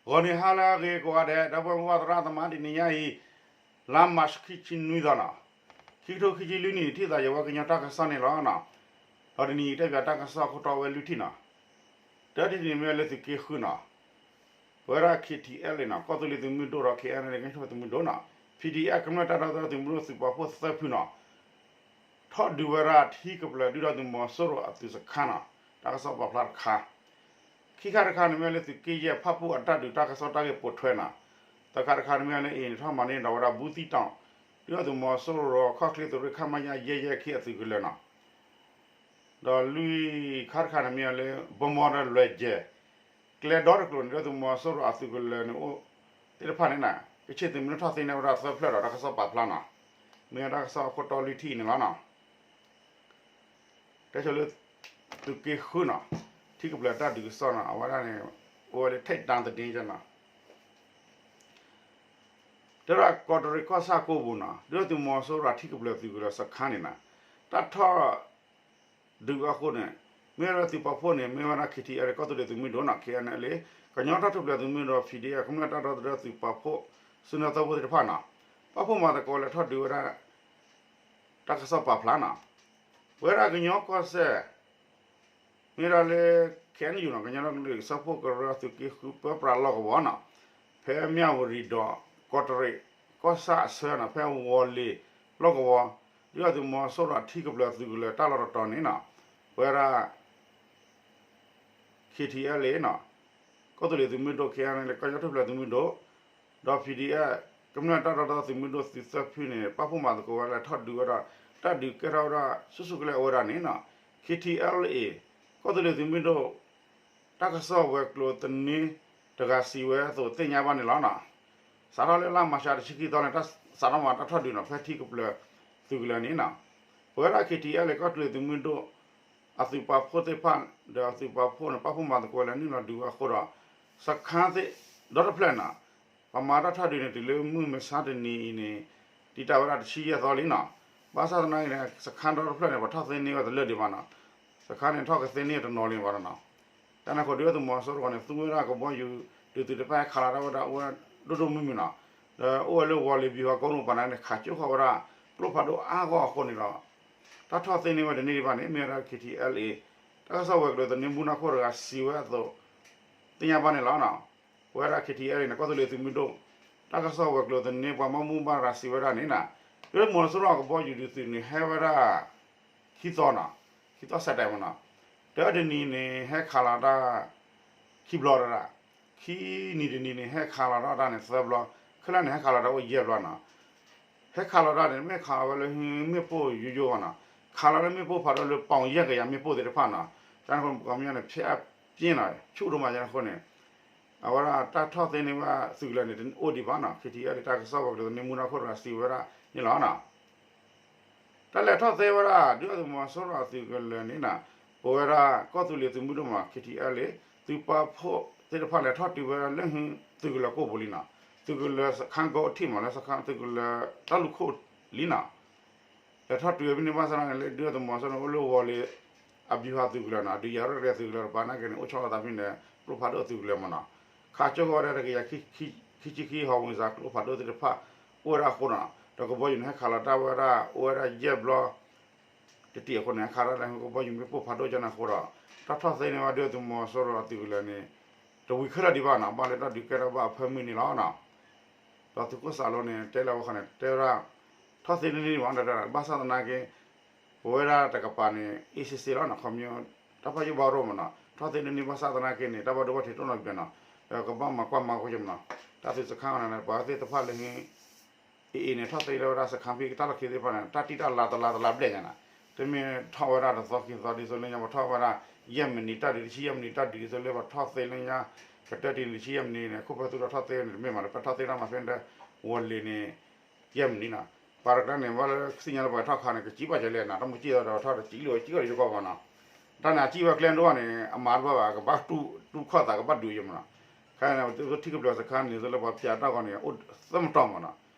ဂီၤနံၤဟါလၢအဂ့ၤကိးဂၤဒဲး ဒီပုၢ်ဝဲၢ်မိၢ်ပၢ်သရၣ်သမါ တနံၤညါအံၤ လါမၢ်ၡး ခံဆံနွံသီနီၤ, ခံကထိခံဆံလွံၢ်နံၣ် ထံၣ်သးယဝဲကညီတၢ်ကစီၣ်န့ၣ်လီၤနီၤ. ဒီးတနံၤအံၤတဲပၠးတၢ်ကစီၣ်ခိၣ်တီဝဲလွံၢ်ထံၣ်နီၤ. တၢတထံၣ်န့ၣ်မ့ၢ်လၢသုးက့ဃုနီၤ, ပဝဲဒၣ် K T L A နီၤ, ကီၢ်သူလ့ၤသုးမုၢ်ဒိၣ်ဒီး K N L A ကညီတၢ်ထူၣ်ဖျဲးသုးမုၢ်ဒိၣ်နီၤ, P D F ကမျၢၢ်တၢ်ဒီသဒၢသုးမုၢ်ဒိၣ်သုးပာ်ဖှိၣ်သၢဖုနီၤ ထီၣ်ဒုးဝဲဒၣ်ထံကပျၢၤဒုၣ်ဒါသုးမီၤစိရိၤအသုးစခါနီၤ, တၢ်ကစီၣ်ပာ်ဖျါတခါ. ခံခါတခါန့ၣ်မ့ၢ်လၢသုးက့ယဲၢ် ဖၣ်ပူၣ်အတၢ်ဒုးတၢ်ကစီၣ်တၢ်ဂ့ၢ်ပိာ်ထွဲနီၤ. သၢခါတခါန့ၣ်မ့ၢ်လၢအံၤန့ၣ် ထီၣ်မၤန့ၢ်ဒီးဝဲဒၣ်ဘူးသံၣ်တီၤ ဒုၣ်ဒါသုးမီၤစိရိၤ ခီၣ်ချ့သုးရ့ၣ် ခမရ ယဲၢ်ယဲၢ်ခံအသုးကလၢၤနီၤ. ဒီးလွံၢ်ခါတခါန့ၣ်မ့ၢ်လၢ ဘီမီဒီးလွဲၢ်ကဲၢ် ကျဲဒီတကျိၤန့ၣ် ဒုၣ်ဒါသုးမီၤစိရိၤအသုးကလၢၤန့ၣ်အိၣ်သ့ၣ်တဖၣ်န့ၣ်နီၤ ကဆ့ၣ်သုးမုၢ်ထီၣ်သ့န့ၢ်ဝဲဒၣ်သၢဖျၢၣ်ဒီးတၢ်ကစီၣ်ပာ်ဖျါနီၤ. မ့ၢ်တၢ်ကစီၣ်အခိၣ်တီလွံၢ်ထံၣ်အံၤန့ၣ်လီၤနီၤ. တဲဆိလၢ သုးက့ဃုနီၤ, ထံကပျၢၤတၢ်ဒုးကစီၣ်နီၤ, အဝဲဒၣ်န့ၣ် အိၣ်ဝဲလၢ ထိပ်တန်းသတင်း နီၤ. တဲဒၣ်ကီးတရံးကီၢ်ဆၣ်ကိပူၤနီၤ, ဒုၣ်ဒါသုးမီၤစိရိၤထံကပျၢၤသုးကလၢၤစခါန့ၣ်နီၤ, တၢ်ထီၣ်ဒုးအဃိန့ၣ် မ့ၢ်ဝဲဒၣ်သုးပာ်ဖှိၣ်န့ၣ် မ့ၢ်ဝဲဒၣ် K T L A ကီၢ်သူလ့ၤသုးမုၢ်ဒိၣ်နီၤ, K N L A ကညီတၢ်ထူၣ်ဖျဲးသုးမုၢ်ဒိၣ် P D F ကမျၢၢ်တၢ်ဒီသဒၢသုးပာ်ဖှိၣ် စုနၢသၢဖှိၣ်သ့ၣ်တဖၣ်နီၤ, ပာ်ဖှိၣ်မၤသကိးလဲၤထီၣ်ဒုးဝဲဒၣ် တၢ်ကစီၣ်ပာ်ဖျါနီၤ. ပဝဲဒၣ်ကညီကီၢ်စဲၣ် မ့ၢ်ဒၣ်လၢ K N U နီၤ, ကညီဒီကလုာ်စၢဖှိၣ်ကရၢသုးက့ဃု ပၢပြးလီၢ်ကဝီၤနီၤ, ဖဲမၠၣ်ဝတံၤဒီး ကီးတရံးကီၢ်ဆၣ်အဆၢနီၤ, ဖဲဝီၤလ့ၤလီၢ်ကဝီၤ ဒုၣ်ဒါသုးမီၤစိရိၤထံကပျၢၤသုးကလၢၤတၢ်လီၢ်တတီၤန့ၣ်နီၤ, ပဝဲဒၣ် K T L A နီၤ, ကီၢ်သူလ့ၤသုးမုၢ်ဒိၣ် K N L A ကညီတၢ်ထူၣ်ဖျဲးသုးမုၢ်ဒိၣ် ဒီး P D F ကမျၢၢ်တၢ်ဒီသဒၢသုးမုၢ်ဒိၣ်သုးသၢဖုန့ၣ် ပာ်ဖှိၣ်မၤသကိးဝဲလၢထီၣ်ဒုးဝဲဒၣ် တၢ်ဒုးကဲထီၣ်ဝဲဒၣ်ဆူၣ်ဆူၣ်ကလဲာ်အဝဲဒၣ်န့ၣ်နီၤ, K T L A ကီၢ်သူလ့ၤသုးမုၢ်ဒိၣ် တၢ်ကစီၣ်ဝဲၤကျိၤသန့တဂၤစံးဝဲအသိးသ့ၣ်ညါဘၣ်န့ၣ်လီၤနီၤ. စးထီၣ်လၢလါမၢ်ၡးတဆံခံသီန့ၣ် တၢ်စးထီၣ်မၤတၢ်ထီၣ်ဒုးနီၤ ဖဲထံကပျၢၤသုးကလၢၤန့ၣ်နီၤ, ပဝဲဒၣ် K T L A ကီၢ်သူလ့ၤသုးမုၢ်ဒိၣ် အသုးပာ်ဖှိၣ်သ့ၣ်တဖၣ် ဒီးအသုးပာ်ဖှိၣ်န့ၣ် ပာ်ဖှိၣ်မၤသကိးလၢနုာ်လီၤဒုးဝဲအဃိဒီး စခါသ့ၣ်ဒီတဖျၢၣ်နီၤ ပမၤတၢ်ထီၣ်ဒုးန့ၣ် တုၤလၢမုၢ်မဆါတနံၤအံၤန့ၣ် တံာ်တာ်ဝဲဒၣ်တဆံယဲၢ်သီလံနီၤ. ဘၣ်ဆၣ်သနာ်က့န့ၣ် စခါဒီတဖျၢၣ်န့ၣ် ပထီၣ်သ့န့ၢ်ဝဲတလၢာ်ဒံးဘၣ်နီၤ. စခါန့ၣ်ထီၣ်ကသ့န့ၢ်တနီၤလံဘၣ်နီၤ. တၢ်န့ၣ်အဃိ ဒုၣ်ဒါသုးမီၤစိရိၤန့ၣ် သူဝဲဒၣ်ကဘီယူၤ ဒုးသုးတဖၣ်ဟဲခးလီၤတၢ်ဝဲဒၣ်အိၣ်ဝဲဒိၣ်ဒိၣ်မုၢ်မုၢ်နီၤ. ဒီးအိၣ်ဝဲလၢဝီၤလ့ၤဘံဟီကိမပၤန့ၣ် ခးကၠိဃီဝဲဒၣ် ကျိဖးဒိၣ်အါဂီၢ်အဃိန့ၣ်ဒီး တၢ်ထီၣ်သ့န့ၢ်ဝဲတန့ၢ်ဒံးဘၣ်န့ၣ် မ့ၢ်ဝဲဒၣ် K T L A တၢ်ကစီၣ်ဝဲၤကျိၤသန့မူနီၢ်ခိၣ်တဂၤစံးဝဲအသိး သ့ၣ်ညါဘၣ်န့ၣ်လီၤ. ပဝဲဒၣ် K T L A န့ၣ် ကီၢ်သူလ့ၤသုးမုၢ်ဒိၣ် တၢ်ကစီၣ်ဝဲၤကျိၤသန့ပှၤဘၣ်မူဘၣ်ဒါစံးဝဲဒၣ်န့ၣ်နီၤ, ဒုၣ်ဒါသုးမီၤစိရိၤကဘီယူၤဒုးသုးန့ၣ် ဟဲဝဲဒၣ် ခံသီနီၤ, ခံသီစဲးတဲးမ့ၢ်နီၤ, တၢတနံၤန့ၣ် ဟဲခးလီၤတၢ် ခံဘျီတဒၣ်, ခံနံၤတနံၤန့ၣ် ဟဲခးလီၤတၢ်န့ၣ်သၢဘျီ, ခဲလၢာ်န့ၣ် ဟဲခးလီၤတၢ်အိၣ်ယဲၢ်ဘျီနီၤ. ဟဲခးလီၤတၢ်န့ၣ် မ့ၢ်ခးလီၤဝဲလၢမ့ၣ်ပိၢ်ယိယိဘၣ်နီၤ, ခးလီၤလၢမ့ၣ်ပိၢ်ဖးဒိၣ်လၢပီၣ်ယဲၢ်ကယၤမ့ၣ်ပိၢ်သ့ၣ်တဖၣ်နီၤ, တၢ်န့ၣ်အဃိ ပှၤကညီန့ၣ် ဖျဲးအပြင်းနီၤ, ဆူၣ်ဒိၣ်မးယဲၢ်န့ၣ်အဃိန့ၣ် အဝဲဒၣ်တၢ်ထီၣ်သ့န့ၢ်ဝဲသုးကလၢၤန့ၣ် တအိၣ်ဒံးဘၣ်နီၤ, K T L A တၢ်ကစီၣ်ဝဲၤကျိၤသန့မူနီၢ်ခိၣ်တဂၤစံးဝဲဒၣ်န့ၣ်လီၤနီၤ. တၢ်လဲၤထီၣ်သ့ဝဲဒၣ် ဒုၣ်ဒါသုးမီၤစိရိၤအသုးကလၢၤန့ၣ်နီၤ, ပဝဲဒၣ်ကီၢ်သူလ့ၤသုးမုၢ်ဒိၣ်မး K T L A သုးပာ်ဖှိၣ်သ့ၣ်တဖၣ်လဲၤထီၣ်တုၤဝဲဒၣ်လၢသုးကလၢၤကိၣ်ပူၤလံနီၤ, သုးကလၢၤစခါကိးထံၣ်မးလၢစခါသုးကလၢၤတၢ်လူၢ်ခိၣ်လံနီၤ. လဲၤထီၣ်တုၤဝဲဖဲန့ၣ်ဘၣ်ဆၣ်န့ၣ် လၢဒုၣ်ဒါသုးမီၤစိရိၤန့ၣ် အိၣ်လၢဝီၤလ့ၤ အဘံၤဟးသုးကလၢၤနီၤ, ဒုးယၤရဲၣ်ကျဲၤသုးကလၢၤတပၤနာ်က့န့ၣ် အိၣ်ဆီလီၤသးဖဲန့ၣ် ကျိဖးဒိၣ်သုးကလၢၤမ့ၢ်နီၤ, ခးကၠိဃီဝဲဒၣ်တကယၤခံဆံခံဟီၣ်ဝ့ၤစၢ်ကျိဖးဒိၣ်သ့ၣ်တဖၣ် အိၣ်ဝဲဒၣ်အဃိနီၤ, ဒီးကဘီယူၤန့ၣ် ဟဲခးလီၤတၢ်ဝဲဒၣ် အိၣ်ဝဲဒၣ်ယဲၢ်ဘျီ တတံၢ်အဃိန့ၣ် ဟဲခးတၢ်လၢကဘီယူၤမ့ၣ်ပိၢ်ဖးဒိၣ်ကန့ၣ်အဃိဒီး တၢ်ထီၣ်သ့န့ၢ်ဝဲဒုၣ်ဒါသုးမီၤစိရိၤအသုးကလၢၤန့ၣ် တဝံၤခဲလၢာ်ဒံးဘၣ်နီၤ, ဘၣ်လၢတၢ်ဒုးကဲထီၣ်ဘၣ်အဖၢမုၢ်န့ၣ်လီၤနီၤ. ဒီးသုးခိၣ်စးလိန့ၣ် တဲလၢအဝဲခီန့ၣ် တဲဝဲဒၣ် ထီၣ်သ့န့ၢ်န့ၢ်ဘၣ်ဒီး ဘၣ်ဆၣ်သနာ်က့ ပဝဲဒၣ်တကပၤန့ၣ် အ့ၣ်စ့ၣ်စ့ၣ်လီၤနီၤ, ခီပညီ တၢ်ဖးယိၣ်ဘၣ်ရိၣ်မ့ၢ်နီၤ, ထီၣ်သ့န့ၢ်န့ၢ်ဘၣ်ဆၣ်သနာ်က့န့ၣ် တၢ်ဘၣ်ဒိဘၣ်ထံးတအိၣ်နီတဘျီနီၤ, ဒီးကဘၣ်မၤကွၢ်မၤကီမ့ၢ်နီၤ, တၢ်သုးစခါန့ၣ် ပှၤသ့ၣ်တဖၣ်လၢဟံး အ့ၣ်အ့ၣ်န့ၣ် ထီၣ်သ့လၢဝဲဒၣ်စခါဖဲကတၢၢ်လီၢ်ခံသ့ၣ်တဖၣ်န့ၣ် တၢ်တံၢ်တၢ်လါတလါတလါဘျဲၣ်ညါနီၤ, တမ့ၢ်ထီၣ်ဝဲဒၣ်တသီခံသီဒ်သိးလၢညါ ပှၤထီၣ်ဝဲဒၣ် ယဲၢ်မံးနံးတၢ်ဒုး တဆံယဲၢ်မံးနံးတၢ်ဒုးဒ်သိးလၢပှၤထီၣ်သ့လၢညါ ကတၢၢ်တံၢ်နံးတဆံယဲၢ်မံးနံးန့ၣ် ခိၣ်ဖဲသူၣ်ထီၣ်ထီၣ်သ့န့ၣ် တမ့ၢ်မးလၢပှၤထီၣ်သ့တၢ်မၤဖဲဒၣ် ဝီၤလ့ၤန့ၣ် ယဲၢ်မံးနံးနီၤ, ပှၤတကျါန့ၣ် ဘၣ်လၢကသ့ၣ်ညါလၢပှၤထီၣ်ခါန့ၣ် ကစံးဘၣ်ကလဲၣ်နီၤ, တၢ်မူကံၢ်ဒီးထီၣ်တစံးလၢကစံးကီၢ်ဒီးယကီၢ်မးနီၤ, တၢ်န့ၣ် အစံးဝဲကျဲဒိၣ်န့ၣ် အမၤတဘၣ်ဘၣ် ကဘၣ်တူၢ်ခီၣ်သးကဘၣ်ဒုးယဲၢ်မးနီၤ, ခဲအံၤန့ၣ် ထံကပျၢၤစခါန့ၣ် သိးလၢပှၤပၠးတၢ်ဂီၤန့ၣ် အိၣ်သၢမတီၢ်မးနီၤ,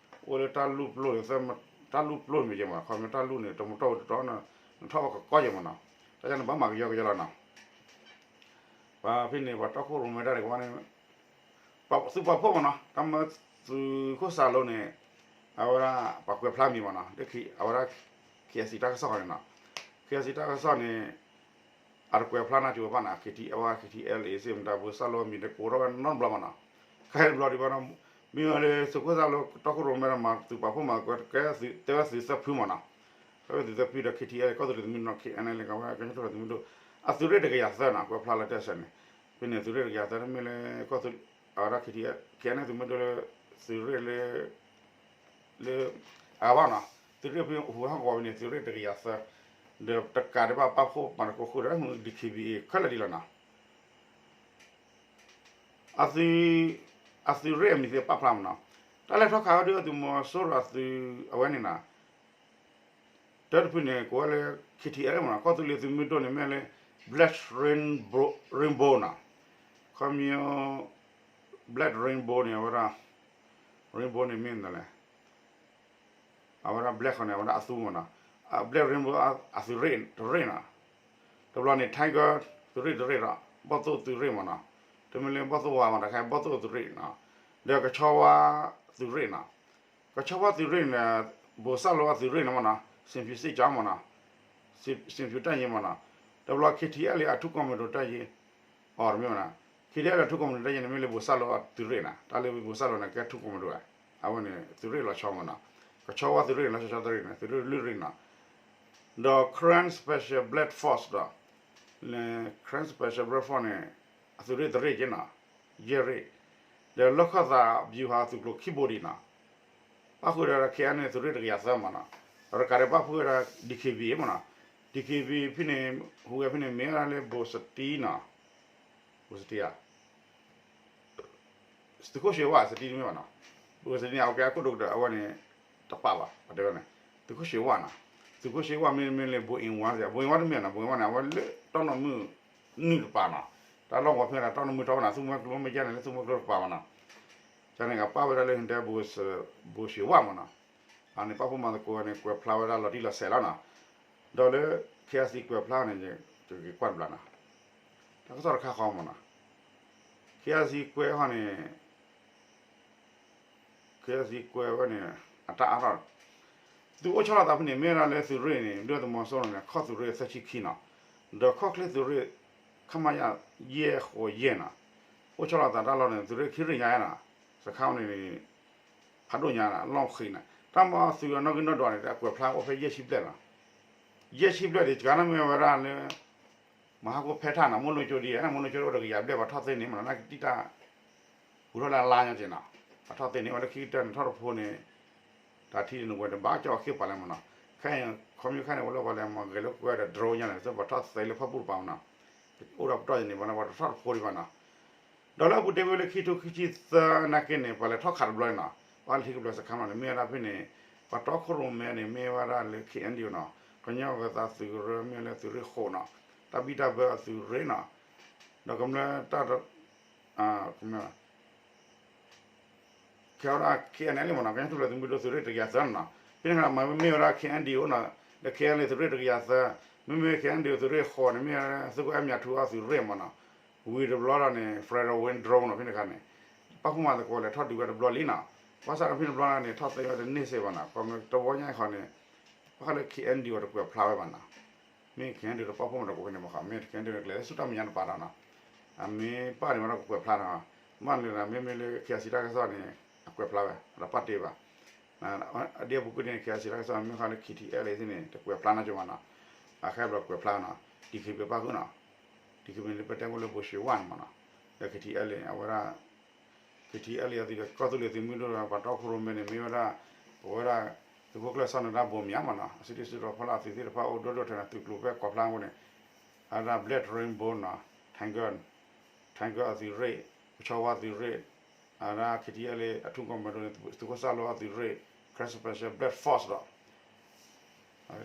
အိၣ်လၢတၢ်လူၢ်ပျိၢ်န့ၣ် တၢ်လူၢ်ပျိၢ်မ့ၢ်ယဲၢ်မး ခီမ့ၢ်တၢ်လူၢ်န့ၣ် တမတီၢ်ဝဲတတီၢ်န့ၣ် နထီၣ်ဝဲကကီယဲၢ်မးနီၤ, တၢ်ယဲၢ်န့ၣ် ဘၣ်မၤကယီကယီလီၤနီၤ, ပှၤဖဲန့ၣ် ပှၤတီခိၣ်ရိၣ်မဲတၢ်န့ၣ် ကဘၣ်န့ၣ် သုးပာ်ဖှိၣ်မ့ၢ်နီၤ တၢ်မၢသုးခိၣ်စးလိန့ၣ် အဝဲဒၣ်ပှၤကွဲးဖျါမံၤမ့ၢ်နီၤ အဝဲဒၣ် KIC တၢ်ကစီၣ်ဃီန့ၣ်နီၤ KIC တၢ်ကစီၣ်န့ၣ် အတကွဲးဖျါနီတဘျီဘၣ်နီၤ KTLA စ့ၢ်မတၤ ဘိးစၢ်လိအမံၤတကိးထီၣ်ဝဲနီတဘျီဘၣ်နီၤ ခဲအံၤတဘျီဒံးဘၣ်နီၤ မ့ၢ်ဝဲလၢသုးခိၣ်စးလိတီခိၣ်ရိၣ်မဲဒီးမၤသုးပာ်ဖှိၣ်မၤကွဲး ကဲသုး တဲဝဲသုးသၢဖုမ့ၢ်နီၤ ကဲဝဲသုးသၢဖုဒီး KTLA ကီၢ်သူလ့ၤသုးမုၢ်ဒိၣ် KNLA ကဝဲကညီထူၣ်ဖျဲးသုးမုၢ်ဒိၣ် အသုးရ့ၣ်တကယၤသၢနီၤ ကွဲးဖျါလီၤတဲာ်ဆၢန့ၣ် ဖဲန့ၣ်သုးရ့ၣ်တကယၤသၢ တမ့ၢ်လၢကီၢ်သူ အဝဲဒၣ် KTLA KNLA သုးမုၢ်ဒိၣ်လၢ သုးရ့ၣ်လၢ လၢ အဂၤဘၣ်နီၤ သုးရ့ၣ်ဖဲဟူးဟးဂီၤဝဲန့ၣ် သုးရ့ၣ်တကယၤသၢ ဒီးတကးဒံးဘၣ်ပာ်ဖှိၣ်မၤသကိးဃုာ်ဒီး DKBA ခဲလၢာ်ဒ်လီၤနီၤ အသုး အသုးရ့ၣ်အမံၤသ့ၣ်ပာ်ဖျါမ့ၢ်နီၤ တၢ်လဲၤထီၣ်ခးဝဲဒၣ်သုးမီၤစိရိၤအသုးအဝဲန့ၣ်နီၤ တၢ်တဖုန့ၣ် ကိးဝဲလၢ KTLA မ့ၢ်နီၤ ကီၢ်သူလ့ၤသုးမုၢ်ဒိၣ်န့ၣ်မ့ၢ်လၢ Black Rainbow နီၤ ခီမ့ၢ် Black Rainbow န့ၣ် အဝဲဒၣ် Rainbow န့ၣ်မ့ၢ်မနုၤလဲၣ် အဝဲဒၣ် Black ဃီန့ၣ် အဝဲဒၣ်အသူမ့ၢ်နီၤ Black Rainbow အသုးရ့ၣ်တရ့ၣ်နီၤ တဘျီန့ၣ် Tiger သုးရ့ၣ်တရ့ၣ်ဒီး ဘီၣ်သိၣ်သုးရ့ၣ်မ့ၢ်နီၤ တမ့ၢ်လၢဘီၣ်သိၣ်ဝါမ့ၢ်နီၤ ခဲအံၤဘီၣ်သိၣ်သုးရ့ၣ်နီၤ ဒီးကဆီဝါသုးရ့ၣ်နီၤ ကဆီဝါသုးရ့ၣ်န့ၣ် ဘိးစၢ်လိအသုးရ့ၣ်န့ၣ်မ့ၢ်နီၤ စံးဖၠူးစ့ၢ်ကီးမ့ၢ်နီၤ စံးဖၠူးတၢ်ယ့မ့ၢ်နီၤ တဘျီ KTLA အထူးကွန်မန်ဒို တၢ်ယ့ အီၤတမ့ၢ်မ့ၢ်နီၤ KTLA အထူးကွန်မန်ဒို တၢ်ယ့န့ၣ် မ့ၢ်လၢဘိးစၢ်လိအသုးရ့ၣ်နီၤ တၢ်လၢဘိးစၢ်လိန့ၣ် ကဲထူးကွန်မန်ဒို အဝဲန့ၣ် သုးရ့ၣ်လီၤဆီမ့ၢ်နီၤ ကဆီဝါသုးရ့ၣ်န့ၣ် လီၤဆီဆီသုးရ့ၣ်န့ၣ် သုးရ့ၣ်လွံၢ်ရ့ၣ်နီၤ ဒီး Karen Special Black Force ဒီး Karen Special Black Force န့ၣ် အသုးရ့ၣ်တရ့ၣ်က့နီၤ ယဲၢ်ရ့ၣ် ဒီးလီၢ်ခီၣ်သး ဗျူဟာ သုးကျိၤခံဘိဒံးနီၤ ပၣ်ဃုာ်ဒီး KNLA သုးရ့ၣ်တကယၤသၢမ့ၢ်နီၤ ဒီးတကးဒံးပၣ်ဃုာ်ဝဲဒၣ် DKBA မ့ၢ်နီၤ DKBA ဖဲန့ၣ် ဟူးဂဲၤဖဲန့ၣ် မ့ၢ်ဝဲဒၣ်လၢဘိးစတံနီၤ ဘိးစတံဧါ သုးခိၣ်ၡ့ဝါ စတံတမ့ၢ်ဘၣ်နီၤ ဘိးစတံန့ၣ် အဝဲကဲအခိၣ်ဒိၣ်ကတၢၢ် အဝဲန့ၣ် တပာ်ဘၣ် ပတဲဝဲန့ၣ် သုးခိၣ်ၡ့ဝါနီၤ သုးခိၣ်ၡ့ဝါမ့တမ့ၢ်လၢ ဘိးအ့ဝါ ဘိးအ့ဝါတမ့ၢ်နီၤ ဘိးအ့ဝါန့ၣ် အဝဲလၢတီၢ်နီၣ်မုၢ်နုာ်တပၤနီၤ တၢ်လီၢ်ဝီၤဖဲဒၣ်တီၢ်နီၣ်မုၢ်ထီဘၣ်နီၤ သူၣ်မွဲကျိမ့ၢ်ယဲန့ၣ် လၢသူၣ်မွဲကျိတပၤဘၣ်နီၤ ကန့ၣ်ကပာ်ဝဲဒၣ်လၢဟံၣ်တဲ ဘိးၡ့ဝါမ့ၢ်နီၤ အန့ၣ်ပာ်ဖှိၣ်မၤသကိးန့ၣ် ကွဲးဖျါဝဲဒၣ်လီၤတံၢ်လီၤဆဲးလီၤနီၤ ဒီးလၢ KIC ကွဲးဖျါန့ၣ် ယကကွၢ်တဘျီနီၤ တၢ်ကစီၣ်တခါဃီမ့ၢ်နီၤ KIC ကွဲးဟီန့ၣ် KIC ကွဲးဝဲန့ၣ် အတၢ်အါထီၣ် သုးအိၣ်ဆီလီၤသးဖဲန့ၣ် မ့ၢ်ဝဲဒၣ်လၢသုးရ့ၣ်န့ၣ် ဒုၣ်ဒါသုးမီၤစိရိၤန့ၣ် ခီၣ်သုးရ့ၣ်သၢဆံခံနီၤ ဒီးခီၣ်ချ့သုးရ့ၣ် ခမရ ယဲၢ်ဃိးယဲၢ်နီၤ အိၣ်ဆီလီၤသးတၢ်လီၢ်န့ၣ် သုးရ့ၣ်ခံရ့ၣ်ညါနီၤ စခါန့ၣ် ဖးဒိၣ်ညါနီၤ လီၢ်ဃံးနီၤ တၢ်မၤသုးအနီၣ်ဂံၢ်နီၣ်ဒွးန့ၣ် အကွဲးဖျါအိၣ်ဖဲယဲၢ်ဆံဘျဲၣ်နီၤ ယဲၢ်ဆံဘျဲၣ်ဒံး စကၤန့ၣ်မ့ၢ်ဝဲဒၣ်လၢ မဟါကိၣ်ဖဲထၣ်နီၤ မိၢ်လိကၠိဒံး မိၢ်လိကၠိအိၣ်တကယၤဘျဲၣ် ပှၤထီၣ်သ့န့ၣ်မ့ၢ်နီၤ နကတံၢ်တၢ် ဟူထီၣ်လၢအလါညါက့ၤနီၤ ပှၤထီၣ်သ့န့ၣ် အဝဲလၢခံကတၢၢ်န့ၣ် ထီၣ်တဖိန့ၣ် တၢ်ထံန့ၣ်ဝဲတဘၣ်ကၠီၣ်အဃ့ပှၤလဲၣ်မ့ၢ်နီၤ ခဲအံၤ ခီမ့ၢ်ခဲအံၤန့ၣ် ဝဲလၢပှၤလဲၤမၤဂဲၤလၢကွဲဒီး drone ညါန့ၣ် သုပှၤထီၣ်သ့လၢဖီၣ်ပူၣ်တပၤမ့ၢ်နီၤ အိၣ်ဒီးပတီၢ်ယံၤန့ၣ် ပှၤန့ၣ် ပှၤတထီၣ်တဖိဒံးဘၣ်နီၤ ဒီးလၢအပူၤတ့ၢ်ဝဲလၢခံထိခံဆံသၢနာ်က့န့ၣ် ပှၤလဲၤထီၣ်ခးတဘျီန့ၣ်နီၤ ပှၤလဲၤထံၣ်ကဘျီစခါမ့ၢ်နီၤ မ့ၢ်ဝဲဒၣ်ဖဲန့ၣ် ပှၤတီခိၣ်ရိၣ်မဲန့ၣ် မ့ၢ်ဝဲဒၣ်လၢ KNDO နီၤ ကညီဂၤသးသုးကရၢမ့ၢ်လၢသုးရ့ၣ်ဃိးနီၤ တၢ်ဘံၣ်တၢ်ဘၢအသုးရ့ၣ်နီၤ ဒီးကမျၢၢ်တၢ် ခဲဝဲဒၣ် KNLA မ့ၢ်နီၤ ကညီထူၣ်ဖျဲးသုးမုၢ်ဒိၣ်သုးရ့ၣ်တကယၤသၢနီၤ ဖဲန့ၣ်မ့ၢ်ဝဲဒၣ် KNDO နီၤ ဒီး KNLA သုးရ့ၣ်တကယၤသၢ မ့မ့ၢ် KNDO သုးရ့ၣ်ဃိးန့ၣ် မ့ၢ်သုးခိၣ်အဲၣ်မၠးထူအသုးရ့ၣ်မ့ၢ်နီၤ ဝံၤတဘျီဒီးန့ၣ် Federal Wing Drone နီၤ ဖဲန့ၣ်အခါန့ၣ် ပာ်ဖှိၣ်မၤသကိးလဲၤထီၣ်ဒုးဝဲတဘျီလံနီၤ ဘၣ်ဆၣ်ဒီးဖဲန့ၣ်တဘျီန့ၣ် ထီၣ်သ့ဝဲတန့ၢ်စ့ၢ်ဘၣ်နီၤ ခီမ့ၢ်တဝီညါအံၤဃီန့ၣ် ဘၣ်ဃးလၢ KNDO တကွဲးဖျါဝဲဘၣ်နီၤ မ့ၢ် KNDO တပာ်ဖှိၣ်မၤသကိးဖဲန့ၣ်မ့ၢ်ဃီ မ့ၢ် KNDO န့ၣ် ကလဲၤလၢဆူတၢ်မဲာ်ညါတပၤဒီးနီၤ အမ့ၢ်ပာ်န့ၣ်ဝဲဒၣ်ကကွဲးဖျါနီၤ မ့ၢ်လၢ မ့မ့ၢ်လၢ KIC တၢ်ကစီၣ်န့ၣ် အကွဲးဖျါဝဲ အတပာ်တ့ၢ်ဘၣ် အဒ်အပူၤကွံာ်န့ၣ် KIC တၢ်ကစီၣ်မ့ၢ်ဃီလၢ KTLA သ့ၣ်န့ၣ် တကွဲးဖျါနီတဘျီဘၣ်နီၤ အခဲဘျီကွဲးဖျါနီၤ DKBA ပာ်ဃုာ်နီၤ DKBA န့ၣ် ပတဲမ့ၢ်လၢဘိးၡ့ဝါန့ၣ်မ့ၢ်နီၤ ဒီး KTLA အဝဲဒၣ် KTLA အသုးဒီးကီၢ်သူလ့ၤသုးမုၢ်ဒိၣ်ဒီးပှၤတီခိၣ်ရိၣ်မဲန့ၣ် မ့ၢ်ဝဲဒၣ် ပဝဲဒၣ် သုးခိၣ်ကျၢၢ်စီၤနဒါဘိၣ်မၠးမ့ၢ်နီၤ အစုဒုၣ်စုတီၤဖီလာ်အသုးသ့ၣ်တဖၣ်အိၣ်ဒိၣ်ဒိၣ်ထဲန့ၣ် သုးကျိၤဖဲကွဲးဖျါအဃိန့ၣ် အဝဲဒၣ် Black Rainbow နီၤ Tiger Tiger အသုးရ့ၣ် ကဆီဝါသုးရ့ၣ် အဝဲဒၣ် KTLA အထူးကွန်မန်ဒိုန့ၣ် သုးခိၣ်စၢ်လိအသုးရ့ၣ် Karen Special Black Force ဒီး